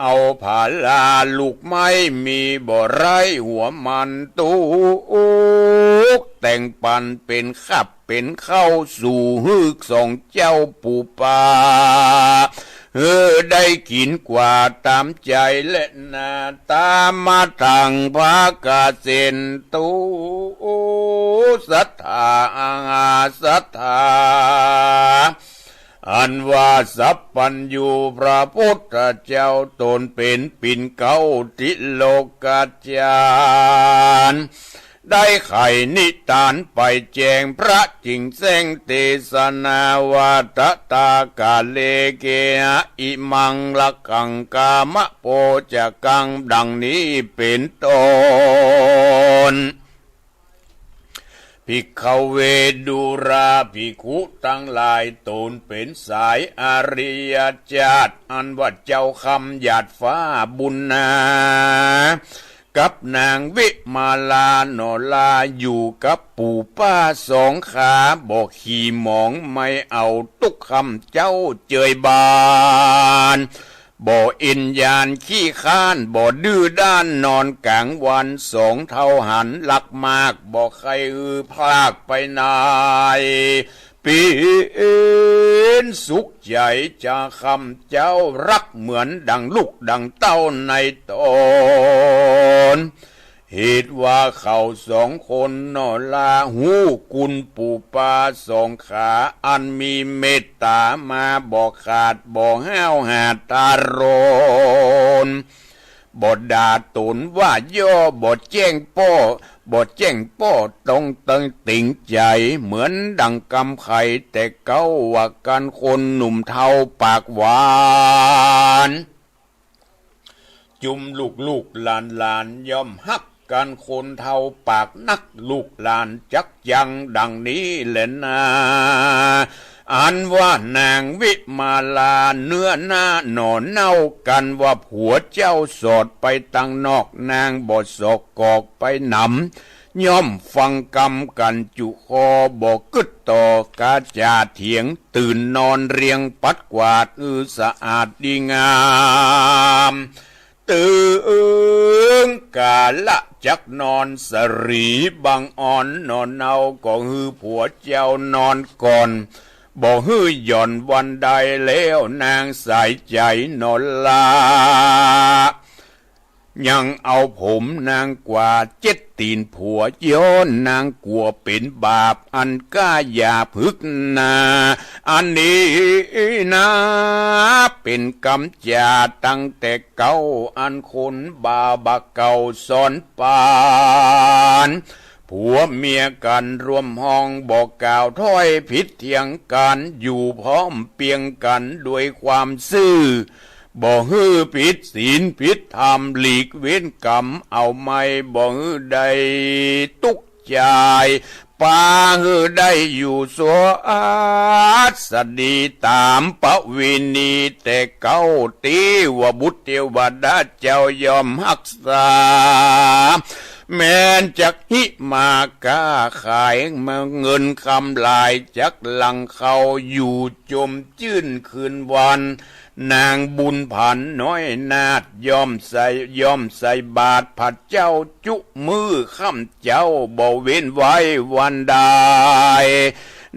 เอาผาลาลูกไม้มีบ่ไร้หัวมันตุ๊กแต่งปันเป๋นขับเป๋นข้าวสู่หื้อสองเจ้าปู่ป้า หื้อได้กิ๋นกว่าต๋ามใจ๋แลนา ต๋ามมาตังผากาเสนตุ สัตถาอาสัตถา อันว่าสัพพัญญูพระพุทธเจ้าต๋นเป๋นปิ่นเกล้าติโลกาจารย์ ได้ไขนิทานไปแจ้งพระจิ่งแจ้งเตสนาว่า ตถากาเลเกหะ อิมังลักขังกามโภจกัง ดังนี้เป๋นต้น ภิกขเว ดูราภิกขุตังหลาย ต๋นเป๋นสายอริยจาติ อันว่าเจ้าคำหยาดฟ้าบุญนา กับนางวิมาลาหน่อลาอยู่กับปู่ป้าสองขา บ่ขี่หมองไม่เอาตุ๊กคำเจ้าเจยบาน บ่เอ็นยานขี้ค้าน บ่ดื้อด้านนอนก๋างวัน สองเฒ่าหันรักมาก บ่ใค่หื้อพรากไปไหน เป๋นสุขใจ๋จาคำเจ้า รักเหมือนดังลูกดังเต้าในต๋น เหตุว่าเขาสองคนหน่อลาฮู้กุณปู่ป้าสองขา อันมีเมตต๋ามาบ่ขาดบ่ห้าวหาดตาโรน บ่ด่าต๋นว่าย่อ บ่แจ้งป้อ บ่แจ้งป้อตรงเติงติ่งใจ๋ เหมือนดังกำไขแต่เก๊า ว่ากั๋นคนหนุ่มเฒ่าปากหวาน จุมลูกๆ หลานๆ ย่อมฮักกั๋นคนเฒ่าปากนัก ลูกหลานจักยังดังนี้แลนา อันว่านางวิมาลาเนื้อหน้าหน่อเน่า กั๋นว่าผัวเจ้าสอดไปตังนอก นางบ่สอกกอกไปหนำ ย่อมฟังกำกั๋นจุคอ บ่กึ๊ดต่อกาจ๋าเถียง ตื่นนอนเรียงปัดกวาด อือสะอาดดีงามตึงก๋าละจักนอน สะหลีบังอ่อนหนอเนา ก็หื้อผัวเจ้านอนก่อน บ่หื้อหย่อนวันใด แล้วนางสายใจ๋หนอลา ยังเอาผมนางกวาด เจ็ดตี๋นผัวย้อน นางกั๋วเป๋นบาป อันก้าอย่าพึกหนา อันนี้นา เป๋นกำจ๋าตั้งแต่เก๊า อันคนบ่าบ่าเก๊าสอนปาน ผัวเมียกั๋นร่วมห้อง บ่กล่าวถ้อยผิดเถียงกั๋น อยู่พร้อมเปียงกั๋นด้วยความซื่อ บ่หื้อผิดศีลผิดธรรม หลีกเว้นก๋รรมเอาไม้ บ่หื้อได้ตุ๊กข์ใจ๋ ปาหื้อได้อยู่สัวอัสดี ต๋ามประเวณีแต่เก๊า เตวบุตรเตวดาเจ้าย่อมฮักษา แม้นจักหิมาก้าขาย เงินคำหลายจักหลั่งเข้า อยู่จมจื้นคืนวัน นางบุญผันน้อยนาฏ ย่อมใส่ ย่อมใส่บาตรผะเจ้าจุมื้อค่ำเจ๊า บ่เว้นไว้วันใด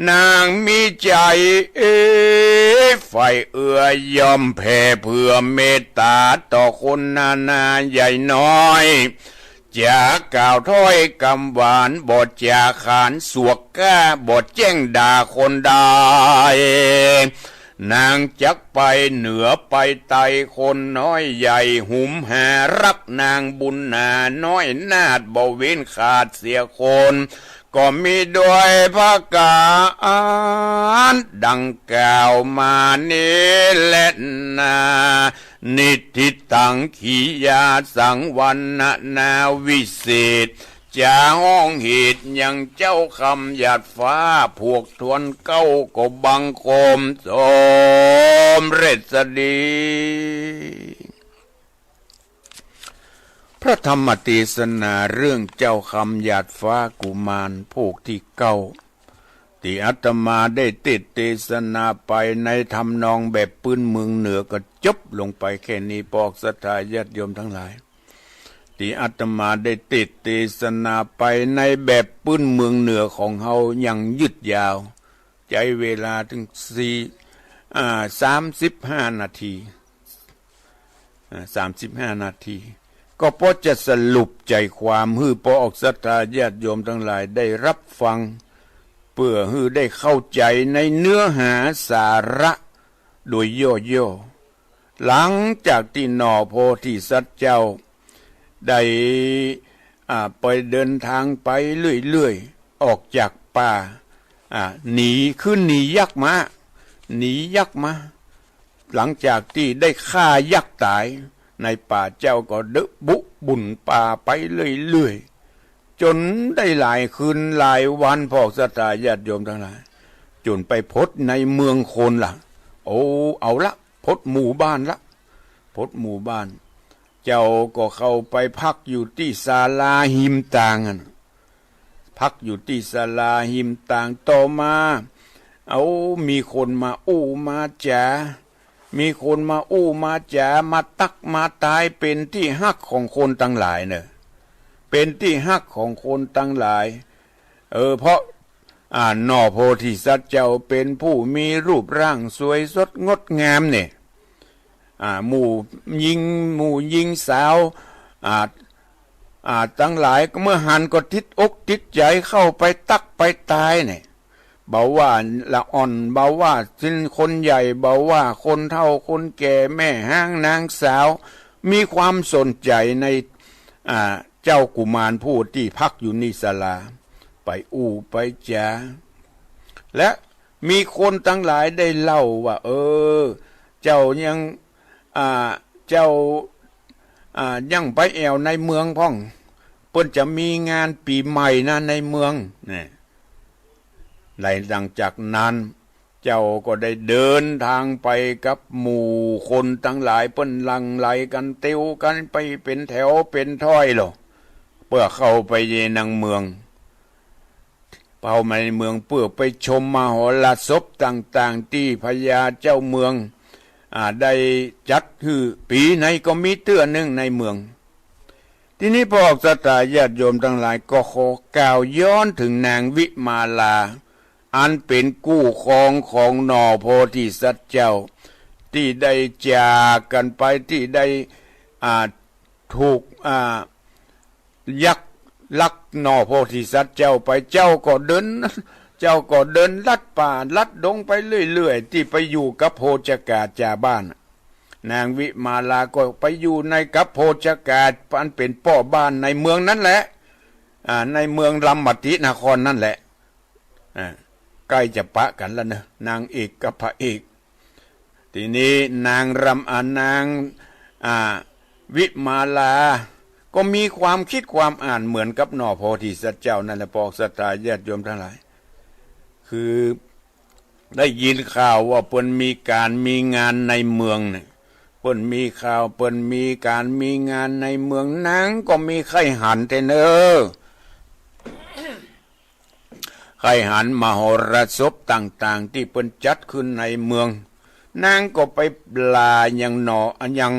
นางมีใจ๋ใฝ่เอื้อย่อมแผ่เผื่อเมตต๋าต่อคนนานาใหญ่น้อย จ๋ากล่าวถ้อยกำหวาน บ่จ๋าขานสวกก้า บ่แจ้งด่าคนใด นางจักไปเหนือไปใต้ คนน้อยใหญ่หุมหารัก นางบุญหนาน้อยนาฏ บ่เว้นขาดเสียคน ก็มีด้วยประก๋านดังกล่าวมานี้แลนา นิทิตัง ขียาสัง วรรณนาวิเศษ จ๋าฮ้องเหตุยังเจ้าคำหยาดฟ้า พวกทวนเก๊าก็บังคมสมเร็จสดี พระธรรมเตสนาเรื่องเจ้าคำหยาดฟ้ากุมารภวกตี้เก๊า ตี้อาตมาได้เตสน์เตสนาไปในทำนองแบบปื้นเมืองเหนือก็จบลงไปแค่นี้ ปอกศรัทธาญาติโยมตังหลาย ตี้อาตมาได้เตสน์เตสนาไปในแบบปื้นเมืองเหนือของเฮายังยืดยาว ใจ๊เวลาเถิงสี่ อ่า สามสิบห้านาที อ่า สามสิบห้านาที ก็พอจะสรุปใจ๋ความหื้อปอกศรัทธาญาติโยมตังหลายได้ฮับฟัง เปื้อหื้อได้เข้าใจ๋ในเนื้อหาสาระโดยย่อๆ หลังจากตี้หน่อโพธิสัตว์เจ้าได้ อ่า ไปเดินตางไปเรื่อยๆ ออกจากป่า อ่า หนี คือหนียักษ์มา หนียักษ์มา หลังจากตี้ได้ฆ่ายักษ์ต๋ายในป่า เจ้าก็เดินบุกบุ่นป่าไปเรื่อยๆ จ๋นได้หลายคืนหลายวัน ปอกศรัทธาญาติโยมตังหลาย จ๋นไปพบในเมืองคนละ โอ้ เอาละ พบหมู่บ้านละ พบหมู่บ้าน เจ้าก็เข้าไปพักอยู่ตี้ศาลาฮิมตางหั้น พักอยู่ตี้ศาลาฮิมตาง ต่อมา เอา มีคนมาอู้มาจ๋า มีคนมาอู้มาจ๋า มาตั๊กมาตาย เป๋นตี้ฮักของคนตังหลายเน่อ เป๋นตี้ฮักของคนตังหลาย เออ เพราะ อ่า หน่อโพธิสัตว์เจ้าเป๋นผู้มีรูปร่างสวยสดงดงามเนี่ย อ่า หมู่หญิง หมู่หญิงสาว อ่า อ่า ตังหลายก็เมื่อหันก็ติดอกติดใจ๋ เข้าไปตั๊กไปตายเนี่ย บ่ว่าละอ่อน บ่ว่าคนใหญ่ บ่ว่าคนเฒ่าคนแก่ แม่ฮ้างนางสาว มีความสนใจ๋ใน อ่า เจ้ากุมารผู้ตี้พักอยู่ในศาลา ไปอู้ไปจ๋า และมีคนตังหลายได้เล่าว่า เออ เจ้ายัง อ่า เจ้า อ่า ยังไปแอ่วในเมืองพ่อง เปิ้นจะมีงานปี๋ใหม่นะในเมือง เนี่ย หลังจากนั้น เจ้าก็ได้เดินตางไปกับหมู่คนตังหลาย เปิ้นหลั่งไหลกั๋นเตียวกั๋นไปเป๋นแถวเป๋นถ้อยลอ เปื้อเข้าไปในเมือง เข้ามาในเมืองเปื้อไปชมมโหรสพต่างๆ ตี้พญาเจ้าเมือง อ่า ได้จัดหื้อ ปี๋ไหนก็มีเตื้อนึ่งในเมือง ทีนี้พวกศรัทธาญาติโยมตังหลายก็ขอกล่าวย้อนเถิงนางวิมาลา อันเป๋นกู้ครองของหน่อโพธิสัตว์เจ้า ตี้ได้จากกั๋นไป ตี้ได้ อ่า ถูก อ่า ยักษ์ลักหน่อโพธิสัตว์เจ้าไป เจ้าก็เดิน เจ้าก็เดินลัดป่าลัดดงไปเรื่อยๆ ตี้ไปอยู่กับโพชกาจ่าบ้าน นางวิมาลาก็ไปอยู่ในกับโพชกา อันเป๋นป้อบ้านในเมืองนั้นแหละ อ่า ในเมืองรัมมตินครนั่นแหละ อ่า ใก้จะปะกั๋นแล้วเนอะ นางเอกกับพระเอก ทีนี้นางรำ อ่า นาง อ่า วิมาลา ก็มีความคิดความอ่านเหมือนกับหน่อโพธิสัตว์เจ้านั่นแหละ พวกศรัทธาญาติโยมตังหลาย คือได้ยินข่าวว่าเปิ้นมีก๋านมีงานในเมืองเนี่ย เปิ้นมีข่าว เปิ้นมีก๋านมีงานในเมือง นางก็มีใค่หันแต๊เน่อ ใค่หันมโหรสพต่างๆ ตี้เปิ้นจัดขึ้นในเมือง นางก็ไปลายังหน่อ ยัง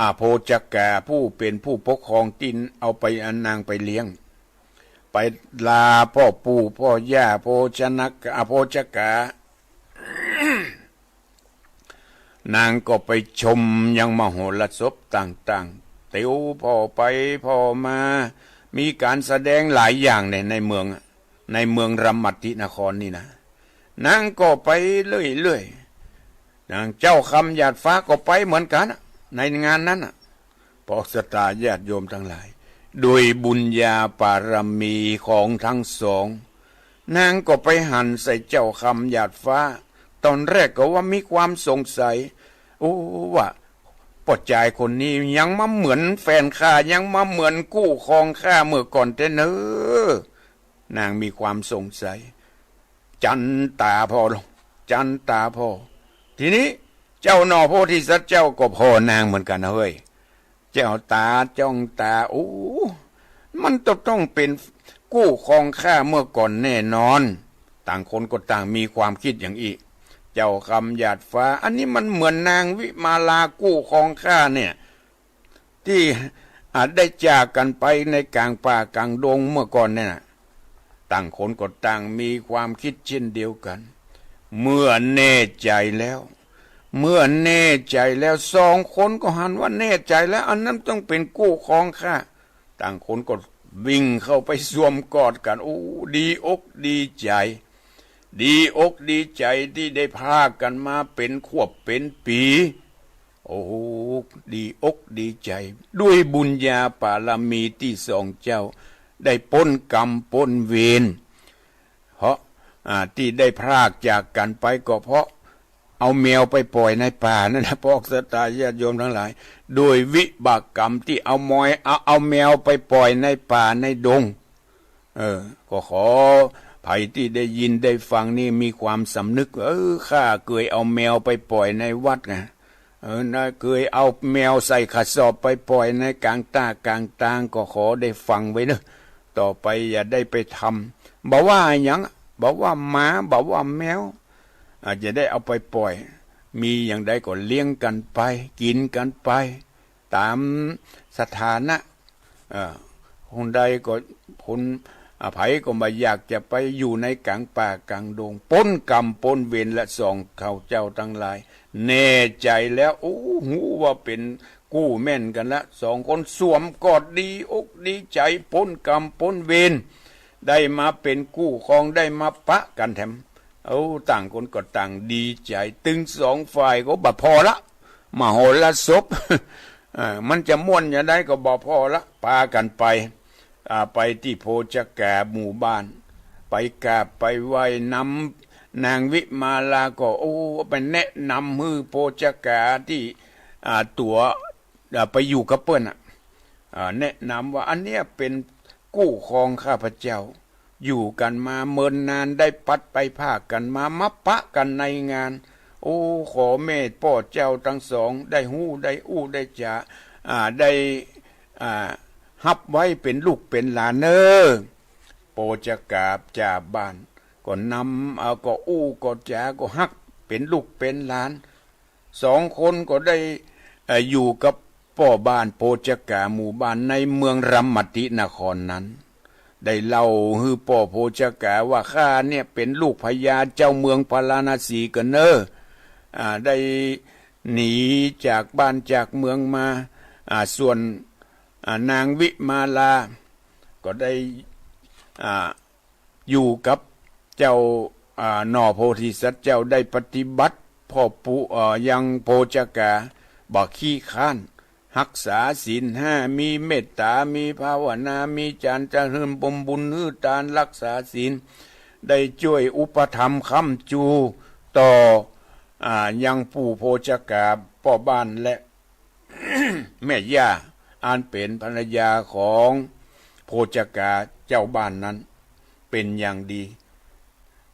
อ่า โพชกา ผู้เป๋นผู้ปกครองตี้เอาไป อันนางไปเลี้ยง ไปลาป้อปู่ป้อย่าโพชนกา อ่า โพชกา นางก็ไปชมยังมโหรสพต่างๆ เตียวผ่อไปผ่อมา มีก๋านแสดงหลายอย่างเนี่ยในเมืองอะ ในเมืองรัมมตินครนี่นะ นางก็ไปเรื่อยๆ นางเจ้าคำหยาดฟ้าก็ไปเหมือนกั๋นอะ ในงานนั้นอะ พวกศรัทธาญาติโยมตังหลาย โดยบุญญาปารมีของทั้งสอง นางก็ไปหันใส่เจ้าคำหยาดฟ้า ต๋อนแรกก็ว่ามีความสงสัย โอ้ ว่าป้อจายคนนี้ยังมาเหมือนแฟนข้า ยังมาเหมือนกู้ครองข้าเมื่อก่อนแต๊เน่อ นางมีความสงสัย จันต๋าผ่อลง จันต๋าผ่อ ทีนี้เจ้าหน่อโพธิสัตว์เจ้าก็ผ่อนางเหมือนกั๋นนะเฮ้ย เจ้าต๋าจ้องต๋า โอ้ มันจะต้องเป๋นกู้ครองข้าเมื่อก่อนแน่นอน ต่างคนก็ต่างมีความคิดอย่างอี้ เจ้าคำหยาดฟ้า อันนี้มันเหมือนนางวิมาลากู้ครองข้าเนี่ย ตี้ อ่า ได้จากกั๋นไปในก๋างป่าก๋างดงเมื่อก่อนเนี่ยนะ ต่างคนก็ต่างมีความคิดเช่นเดียวกั๋น เมื่อแน่ใจ๋แล้ว เมื่อแน่ใจ๋แล้ว สองคนก็หันว่าแน่ใจ๋แล้ว อันนั้นต้องเป๋นกู้ครองข้า ต่างคนก็วิ่งเข้าไปสวมกอดกั๋น โอ้ ดีอกดีใจ๋ ดีอกดีใจ๋ตี้ได้พรากกั๋นมาเป๋นขวบเป๋นปี๋ โอ้ ดีอกดีใจ๋ ด้วยบุญญาปารมีตี้สองเจ้าได้ป๊นกรรมป๊นเวร เพราะ อ่า ตี้ได้พรากจากกั๋นไปก็เพราะเอาแมวไปป่อยในป่านั่นแหละ พวกศรัทธาญาติโยมตังหลาย โดยวิบากกรรมตี้เอามอย เอา เอาแมวไปป่อยในป่าในดง เออ ก็ขอใผตี้ได้ยินได้ฟังนี่มีความสำนึก เออ ข้าเกยเอาแมวไปป่อยในวัดไง เออ นะ เกยเอาแมวใส่กระสอบไปป่อยในก๋างต้ากลางตาง ก็ขอได้ฟังไว้เนอะ ต่อไปอย่าได้ไปทำ บ่ว่าหยัง บ่ว่าหมา บ่ว่าแมว อาจจะได้เอาไปป่อย มีอย่างใดก็เลี้ยงกั๋นไป กิ๋นกั๋นไป ต๋ามสถานะ เอ่อ คนใดก็ คน อ่า ใผก็บ่อยากจะไปอยู่ในก๋างป่าก๋างดง ป๊นกรรมป๊นเวรละสองเขาเจ้าตังหลาย แน่ใจ๋แล้ว โอ้ ฮู้ว่าเป๋นกู้แม่นกั๋นละ สองคนสวมกอดดีอกดีใจ๋ ป๊นกรรมป๊นเวร ได้มาเป๋นกู้ครอง ได้มาปะกั๋นแถม เอ้า ต่างคนก็ต่างดีใจ๋ ตึงสองฝ่ายก็บ่ผ่อละ มโหรสพ เอ่อ มันจะม่วนจะได้ก็บ่ผ่อละ ปากั๋นไป อ่า ไปตี้โพชกาหมู่บ้าน ไปกราบไปไหว้นำ นางวิมาลาก็ โอ้ ไปแนะนำหื้อโพชกาตี้ อ่า ตั๋ว อ่า ไปอยู่กับเปิ้นน่ะ อ่า แนะนำว่าอันเนี้ยเป๋นกู้ครองข้าพเจ้า อยู่กั๋นมาเมินนาน ได้พลัดไปพรากกั๋นมา มาปะกั๋นในงาน โอ้ ขอแม่ป้อเจ้าตังสองได้ฮู้ได้อู้ได้จ๋า อ่า ได้ อ่า ฮับไว้เป๋นลูกเป๋นหลานเน่อ โปจกาจ่าบ้าน ก็นำ เอ่อ ก็อู้ก็จาก็ฮักเป๋นลูกเป๋นหลาน สองคนก็ได้ เอ่อ อยู่กับป้อบ้านโปจกาหมู่บ้านในเมืองรัมมตินครนั้น ได้เล่าหื้อป้อโปจกาว่า ข้าเนี่ยเป๋นลูกพญาเจ้าเมืองพาราณสีก่อเน่อ อ่า ได้หนีจากบ้านจากเมืองมา อ่า ส่วน อ่า นางวิมาลา ก็ได้ อ่า อยู่กับเจ้า อ่า หน่อโพธิสัตว์เจ้า ได้ปฏิบัติป้อปุ เอ่อ ยังโปจกา บ่ขี้คร้าน ฮักษาศีลห้า มีเมตต๋า มีภาวนา มีจรรย์จะหื้อบุญ หื้อตาน ฮักษาศีล ได้จ้วยอุปถัมภ์ค้ำจูต่อ อ่า ยังปู่โปจกาป้อบ้านและ แม่ย่า อันเป๋นภรรยาของโปจกาเจ้าบ้านนั้น เป๋นอย่างดี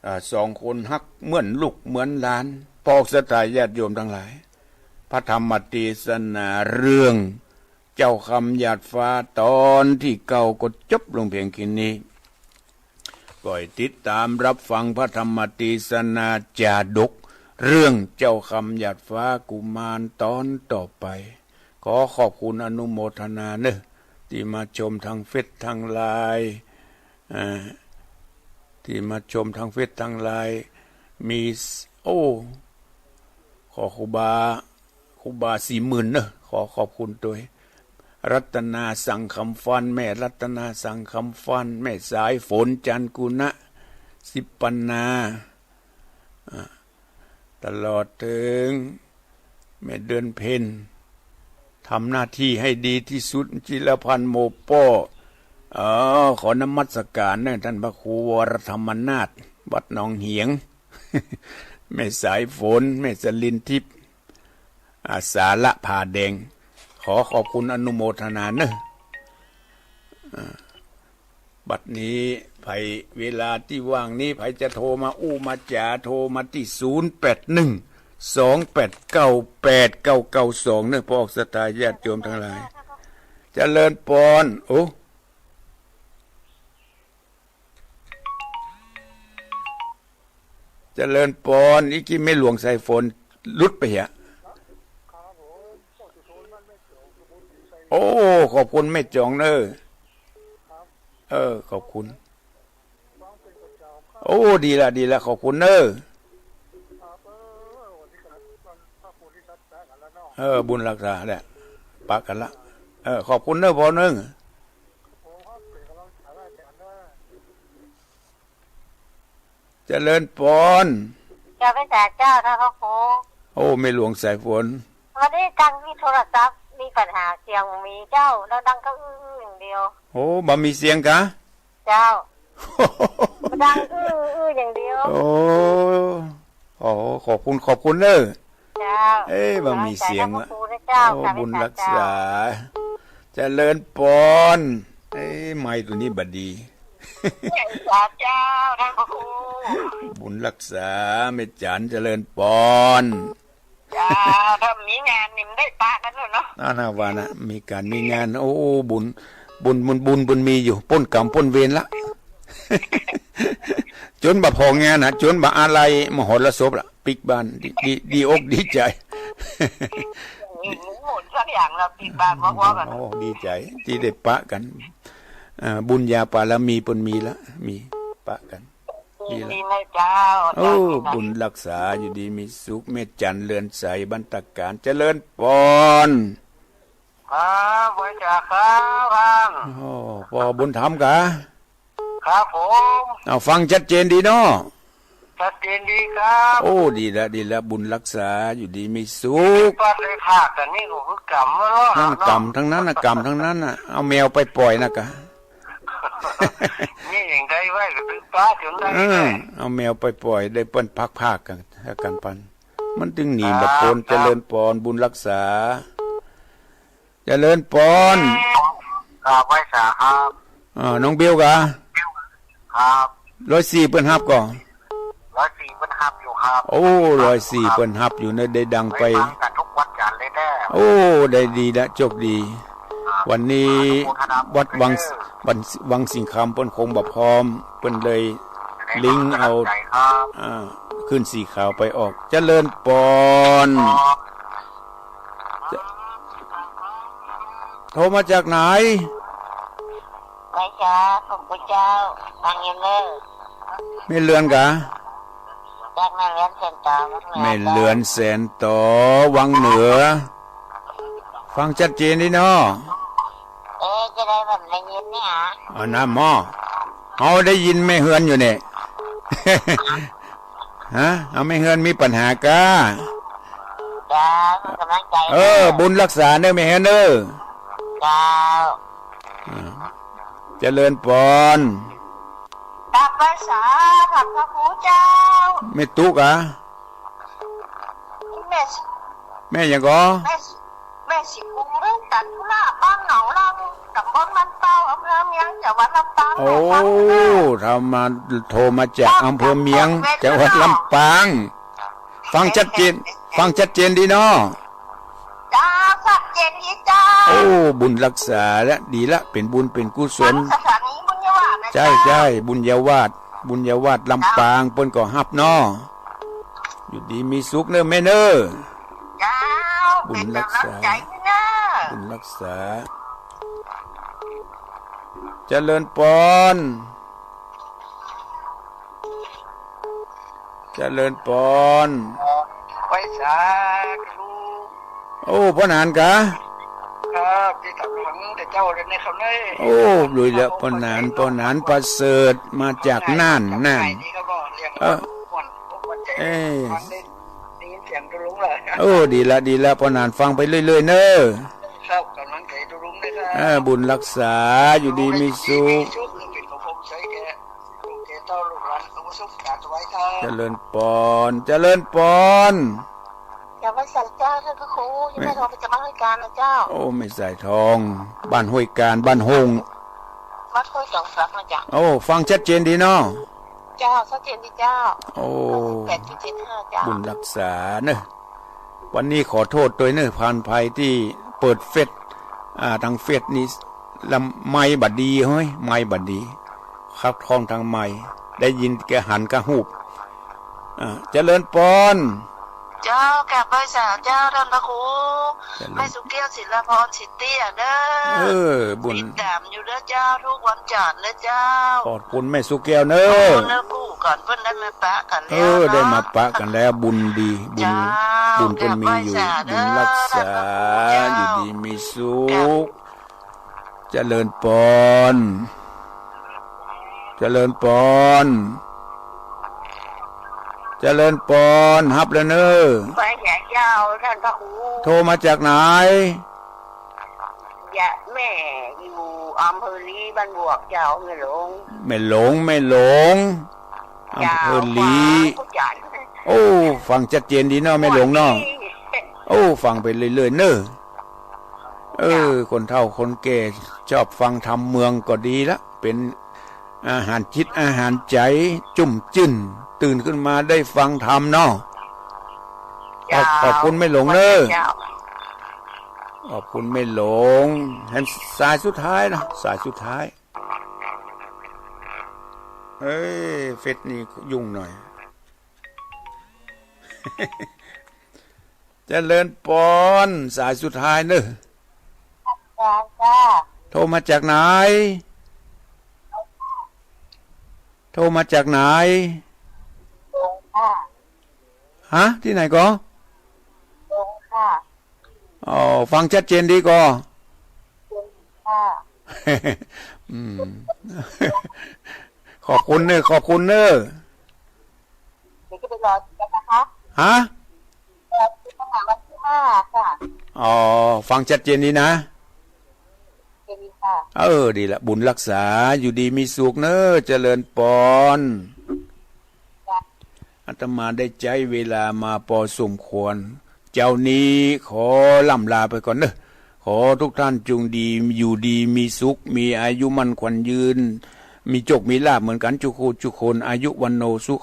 อ่า สองคนฮักเหมือนลูกเหมือนหลาน ป้อศรัทธาญาติโยมตังหลาย พระธรรมเตสนาเรื่องเจ้าคำหยาดฟ้าต๋อนตี้เก้าก็จบลงเพียงแค่นี้ ก็ให้ติดต๋ามฮับฟังพระธรรมเตสนาจาดก เรื่องเจ้าคำหยาดฟ้ากุมารต๋อนต่อไป ขอขอบคุณอนุโมทนาเน่อ ตี้มาชมตางเฟซตางไลน์ อ่า ตี้มาชมตางเฟซตางไลน์ มี โอ้ ขอครูบา ครูบาสี่หมื่นเน่อ ขอขอบคุณตวย รัตนาสังคำฟัน แม่รัตนาสังคำฟัน แม่สายฝน จันทร์กุณะ สิปปนา อ่า ตลอดเถิง แม่เดือนเพ็ญ ทำหน้าตี้หื้อดีตี้สุด จิรพันธ์ โมโป้ เออ ขอนมัสการเน่อ ต้านพระครูวรธรรมนาถ วัดหนองเหียง แม่สายฝน แม่สลินทิพย์ อ่า สาระผาแดง ขอขอบคุณอนุโมทนาเน่อ อ่า บัดนี้ใผเวลาตี้ว่างนี้ ใผจะโทรมาอู้มาจ๋า โทรมาตี้ ศูนย์แปดหนึ่ง สองแปดเก้า แปดเก้าเก้าสอง เน่อ ป้อศรัทธาญาติโยมตังหลาย เจริญปอน โอ้ เจริญปอน อีกี้แม่หลวงสายฝนหลุดไปเหีย โอ้ ขอบคุณแม่จ๋องเน่อ เออ ขอบคุณ โอ้ ดีละ ดีละ ขอบคุณเน่อ เออ บุญฮักษาแหละ ปะกั๋นละ เออ ขอบคุณเน่อปอนเน่อ เจริญปอน เจ้า แม่จ๋าเจ้า ต้านพระครู โอ้ แม่หลวงสายฝน วันนี้ตางมีโทรศัพท์มีปัญหาเสียงบ่มีเจ้า แล้วดังก็อื้อๆ อย่างเดียว โอ้ บ่มีเสียงกา เจ้า ดังอื้อๆ อย่างเดียว โอ้ โอ้ ขอบคุณ ขอบคุณเน่อ เจ้า เอ๊ะ บ่มีเสียง เจ้า สาธุเจ้า โอ้ บุญฮักษา เจ้า เจริญปอน เอ๊ะ ไมค์ตั๋วนี้บ่ดี เจ้า เจ้า ต้านพระครู บุญฮักษา แม่จ๋าน เจริญปอน เจ้า ถ้ามีงานนี่มันได้ปะกั๋นเนาะ อันนั้นว่านะ มีก๋านมีงาน โอ้ บุญ บุญ บุญ บุญ บุญมีอยู่ ป๊นก๋รรมป๊นเวรละ จ๋นบ่ผ่องานนะ จ๋นบ่อาลัยมหรสพละ ปิ๊กบ้าน ดี ดี ดีอกดีใจ๋ หมุนสักอย่างละ ปิ๊กบ้าน ว่าๆ กั๋น โอ้ ดีใจ๋ตี้ได้ปะกั๋น อ่า บุญญาปารมีเปิ้นมีละ มีปะกั๋น ดีละ ดีนะเจ้า โอ้ เจ้า บุญฮักษา อยู่ดีมีสุข แม่จันทร์ เรือนใส บันตการ เจริญปอน ครับ ไหว้เจ้าครับท่าน โอ้ ป้อบุญธรรมกา ครับผม เอา ฟังชัดเจนดีเนาะ ชัดเจนดีครับ โอ้ ดีละ ดีละ บุญฮักษา อยู่ดีมีสุข ปัดเลยค่ะ แต่นี่ก็คือกรรมแล้วเนาะ นั่นกรรมตังนั้นน่ะ กรรมตังนั้นน่ะ เอาแมวไปป่อยนะกา นี่ยังได้ไหว้ก็ตึงปะจ๋นได้ เออ แน่ เอาแมวไปป่อย ได้เปิ้นพากๆ กั๋น หากั๋นปัน มันตึงหนีบ่ป๊น ครับ เจริญปอน บุญฮักษา เจริญปอน ครับ ไหว้สาครับ อ่า น้องเบลกา ครับ ร้อยสี่เปิ้นฮับก่อ ร้อยสี่เปิ้นฮับอยู่ครับ โอ้ ร้อยสี่เปิ้นฮับอยู่เนาะ ได้ดังไป ได้ฟังกั๋นทุกวันจันทร์เลยแน่ โอ้ ได้ดีละ โชคดี อ่า วันนี้วัดวัง วัง วังสิงห์คำเปิ้นคงบ่พร้อม เปิ้นเลยลิงก์เอา อ่า ขึ้นสีขาวไปออก เจริญปอน โทรมาจากไหน ไหว้สา ขอบคุณเจ้า ฟังอยู่เน่อ แม่เรือนกา จากแม่เรือนแสนต๋อ วังเหนือ แม่เรือนแสนต๋อ วังเหนือ ฟังชัดเจนดีเนาะ เอ๊ะ จะได้แบบได้ยินเนี่ย เอานะหม้อ เฮาได้ยินแม่เฮือนอยู่เนี่ย ฮะ เอาแม่เฮือนมีปัญหากา เจ้า ส่งกำลังใจ เออ บุญรักษาเน่อแม่เฮือนเน่อ เจ้า อ่า เจริญปอน กราบไหว้สา ท่านพระครูเจ้า แม่ตุ๊กอะ แม่ แม่หยังก่อ แม่ แม่ศรีกุงเรื่องตัดธุระบ้านหนองลัง ตำบลบ้านเป้า อำเภอเมียง จังหวัดลำปาง โอ้ แม่ฟังนะ โทรมา โทรมาจากอำเภอเมียง จังหวัดลำปาง ฟังชัดเจน ฟังชัดเจนดีเนาะ เจ้า ชัดเจนดีเจ้า โอ้ บุญรักษาละ ดีละ เป๋นบุญเป๋นกุศล ทางสถานีบุญญาวาสนะ ใจ้ เจ้า ใจ้ บุญญาวาส บุญญาวาสลำปาง เปิ้นก็ฮับเนาะ อยู่ดีมีสุขเน่อแม่เน่อ เจ้า บุญรักษา เป๋นกำลังใจ๋เน่อ บุญรักษา เจริญปอน เจริญปอน ไหว้สา ลูก โอ้ ป้อหนานกา ครับ ตี้ต๋ามหลังเดี๋ยวเจ้าเรียนให้เขาเน่อ โอ้ ลุยแล้ว ป้อหนาน ป้อหนานประเสริฐ มาจากน่าน น่าน นี่ก็บอกเรียน เออ ม่วน ม่วนใจ เอ้ย ฟังได้ ได้ยินเสียงตุลุงเลย โอ้ ดีละ ดีละ ป้อหนานฟังไปเรื่อยๆ เน่อ ครับ กำลังใจตุลุงนะครับ เออ บุญรักษา อยู่ดีมีสุข มีสุข เป๋นของผมใช้แก่ ลูกแก่เต้าลูกหลาน เอามาสุขสาธุไว้ครับ เจริญปอน เจริญปอน เจ้า ไหว้สาเจ้า ท่านพระครู ยังไม่ แม่ โทรไปจากบ้านห้วยการนะเจ้า โอ้ แม่สายทอง บ้านห้วยการ บ้านฮง วัดห้วยสองสักนะเจ้า โอ้ ฟังชัดเจนดีเนาะ เจ้า ชัดเจนดีเจ้า โอ้ แปดจุดเจ็ดห้า เจ้า บุญรักษาเน่อ วันนี้ขอโทษตวยเน่อ ผ่านภัยตี้เปิดเฟซ อ่า ตางเฟซนี่ ละไมค์บ่ดีเฮ้ย ไมค์บ่ดี ขัดข้องตางไมค์ ได้ยินแก่หันกะฮูป อ่า เจริญปอน เจ้า กราบไหว้สาเจ้า ท่านพระครู เจริญ แม่สุแก้ว ศิลาพร สิทธิ์เตี้ยเน่อ เออ บุญ ติดต๋ามอยู่เน่อเจ้า ทุกวันจันทร์เน่อเจ้า ขอบคุณแม่สุแก้วเน่อ เน่อกู้ก่อนเปิ้นได้มาปะกั๋นแล้ว เออ เนาะ ได้มาปะกั๋นแล้ว บุญดี บุญ เจ้า บุญเปิ้นมีอยู่ กราบไหว้สาเน่อ บุญรักษา ท่านพระครูเจ้า อยู่ดีมีสุข เจริญปอน เจริญปอน เจริญปอน ฮับแล้วเน่อ ไหว้สาเจ้า ท่านพระครู โทรมาจากไหน ยะ แม่อยู่อำเภอลี บ้านบวกเจ้า แม่หลง แม่หลง แม่หลง เจ้า อำเภอลี ขวางผู้จัด โอ้ ฟังชัดเจนดีเนาะ แม่หลงเนาะ โอ้ ฟังไปเรื่อยๆ เน่อ เออ เจ้า คนเฒ่าคนแก่ชอบฟังธรรมเมืองก็ดีละ เป๋นอาหารจิตอาหารใจ๋ จุ่มจื้น ตื่นขึ้นมาได้ฟังธรรมเนาะ ขอบ เจ้า ขอบคุณแม่หลงเน่อ เจ้า ขอบคุณแม่หลง หันสายสุดท้ายนะ สายสุดท้าย เอ้ย เฟซนี่ยุ่งหน่อย เจริญปอน สายสุดท้ายเน่อ เจ้า เจ้า โทรมาจากไหน โทรมาจากไหน หลงค่ะ ฮะ ตี้ไหนก่อ หลงค่ะ อ๋อ ฟังชัดเจนดีก่อ เจนค่ะ อืม ขอบคุณเน่อ ขอบคุณเน่อ เดี๋ยวจะไปรอกันนะคะ ฮะ รอคิวตั้งแต่วันที่ห้าค่ะ อ๋อ ฟังชัดเจนดีนะ เจนค่ะ เออ ดีละ บุญรักษา อยู่ดีมีสุขเน่อ เจริญปอน จ้ะ อาตมาได้ใจ๊เวลามาปอสมควร เจ๊านี้ขอล่ำลาไปก่อนเน่อ ขอทุกท่านจงดี อยู่ดีมีสุข มีอายุมั่นขวัญยืน มีโชคมีลาภเหมือนกั๋นจุคู่จุคน อายุวัณโณสุขัง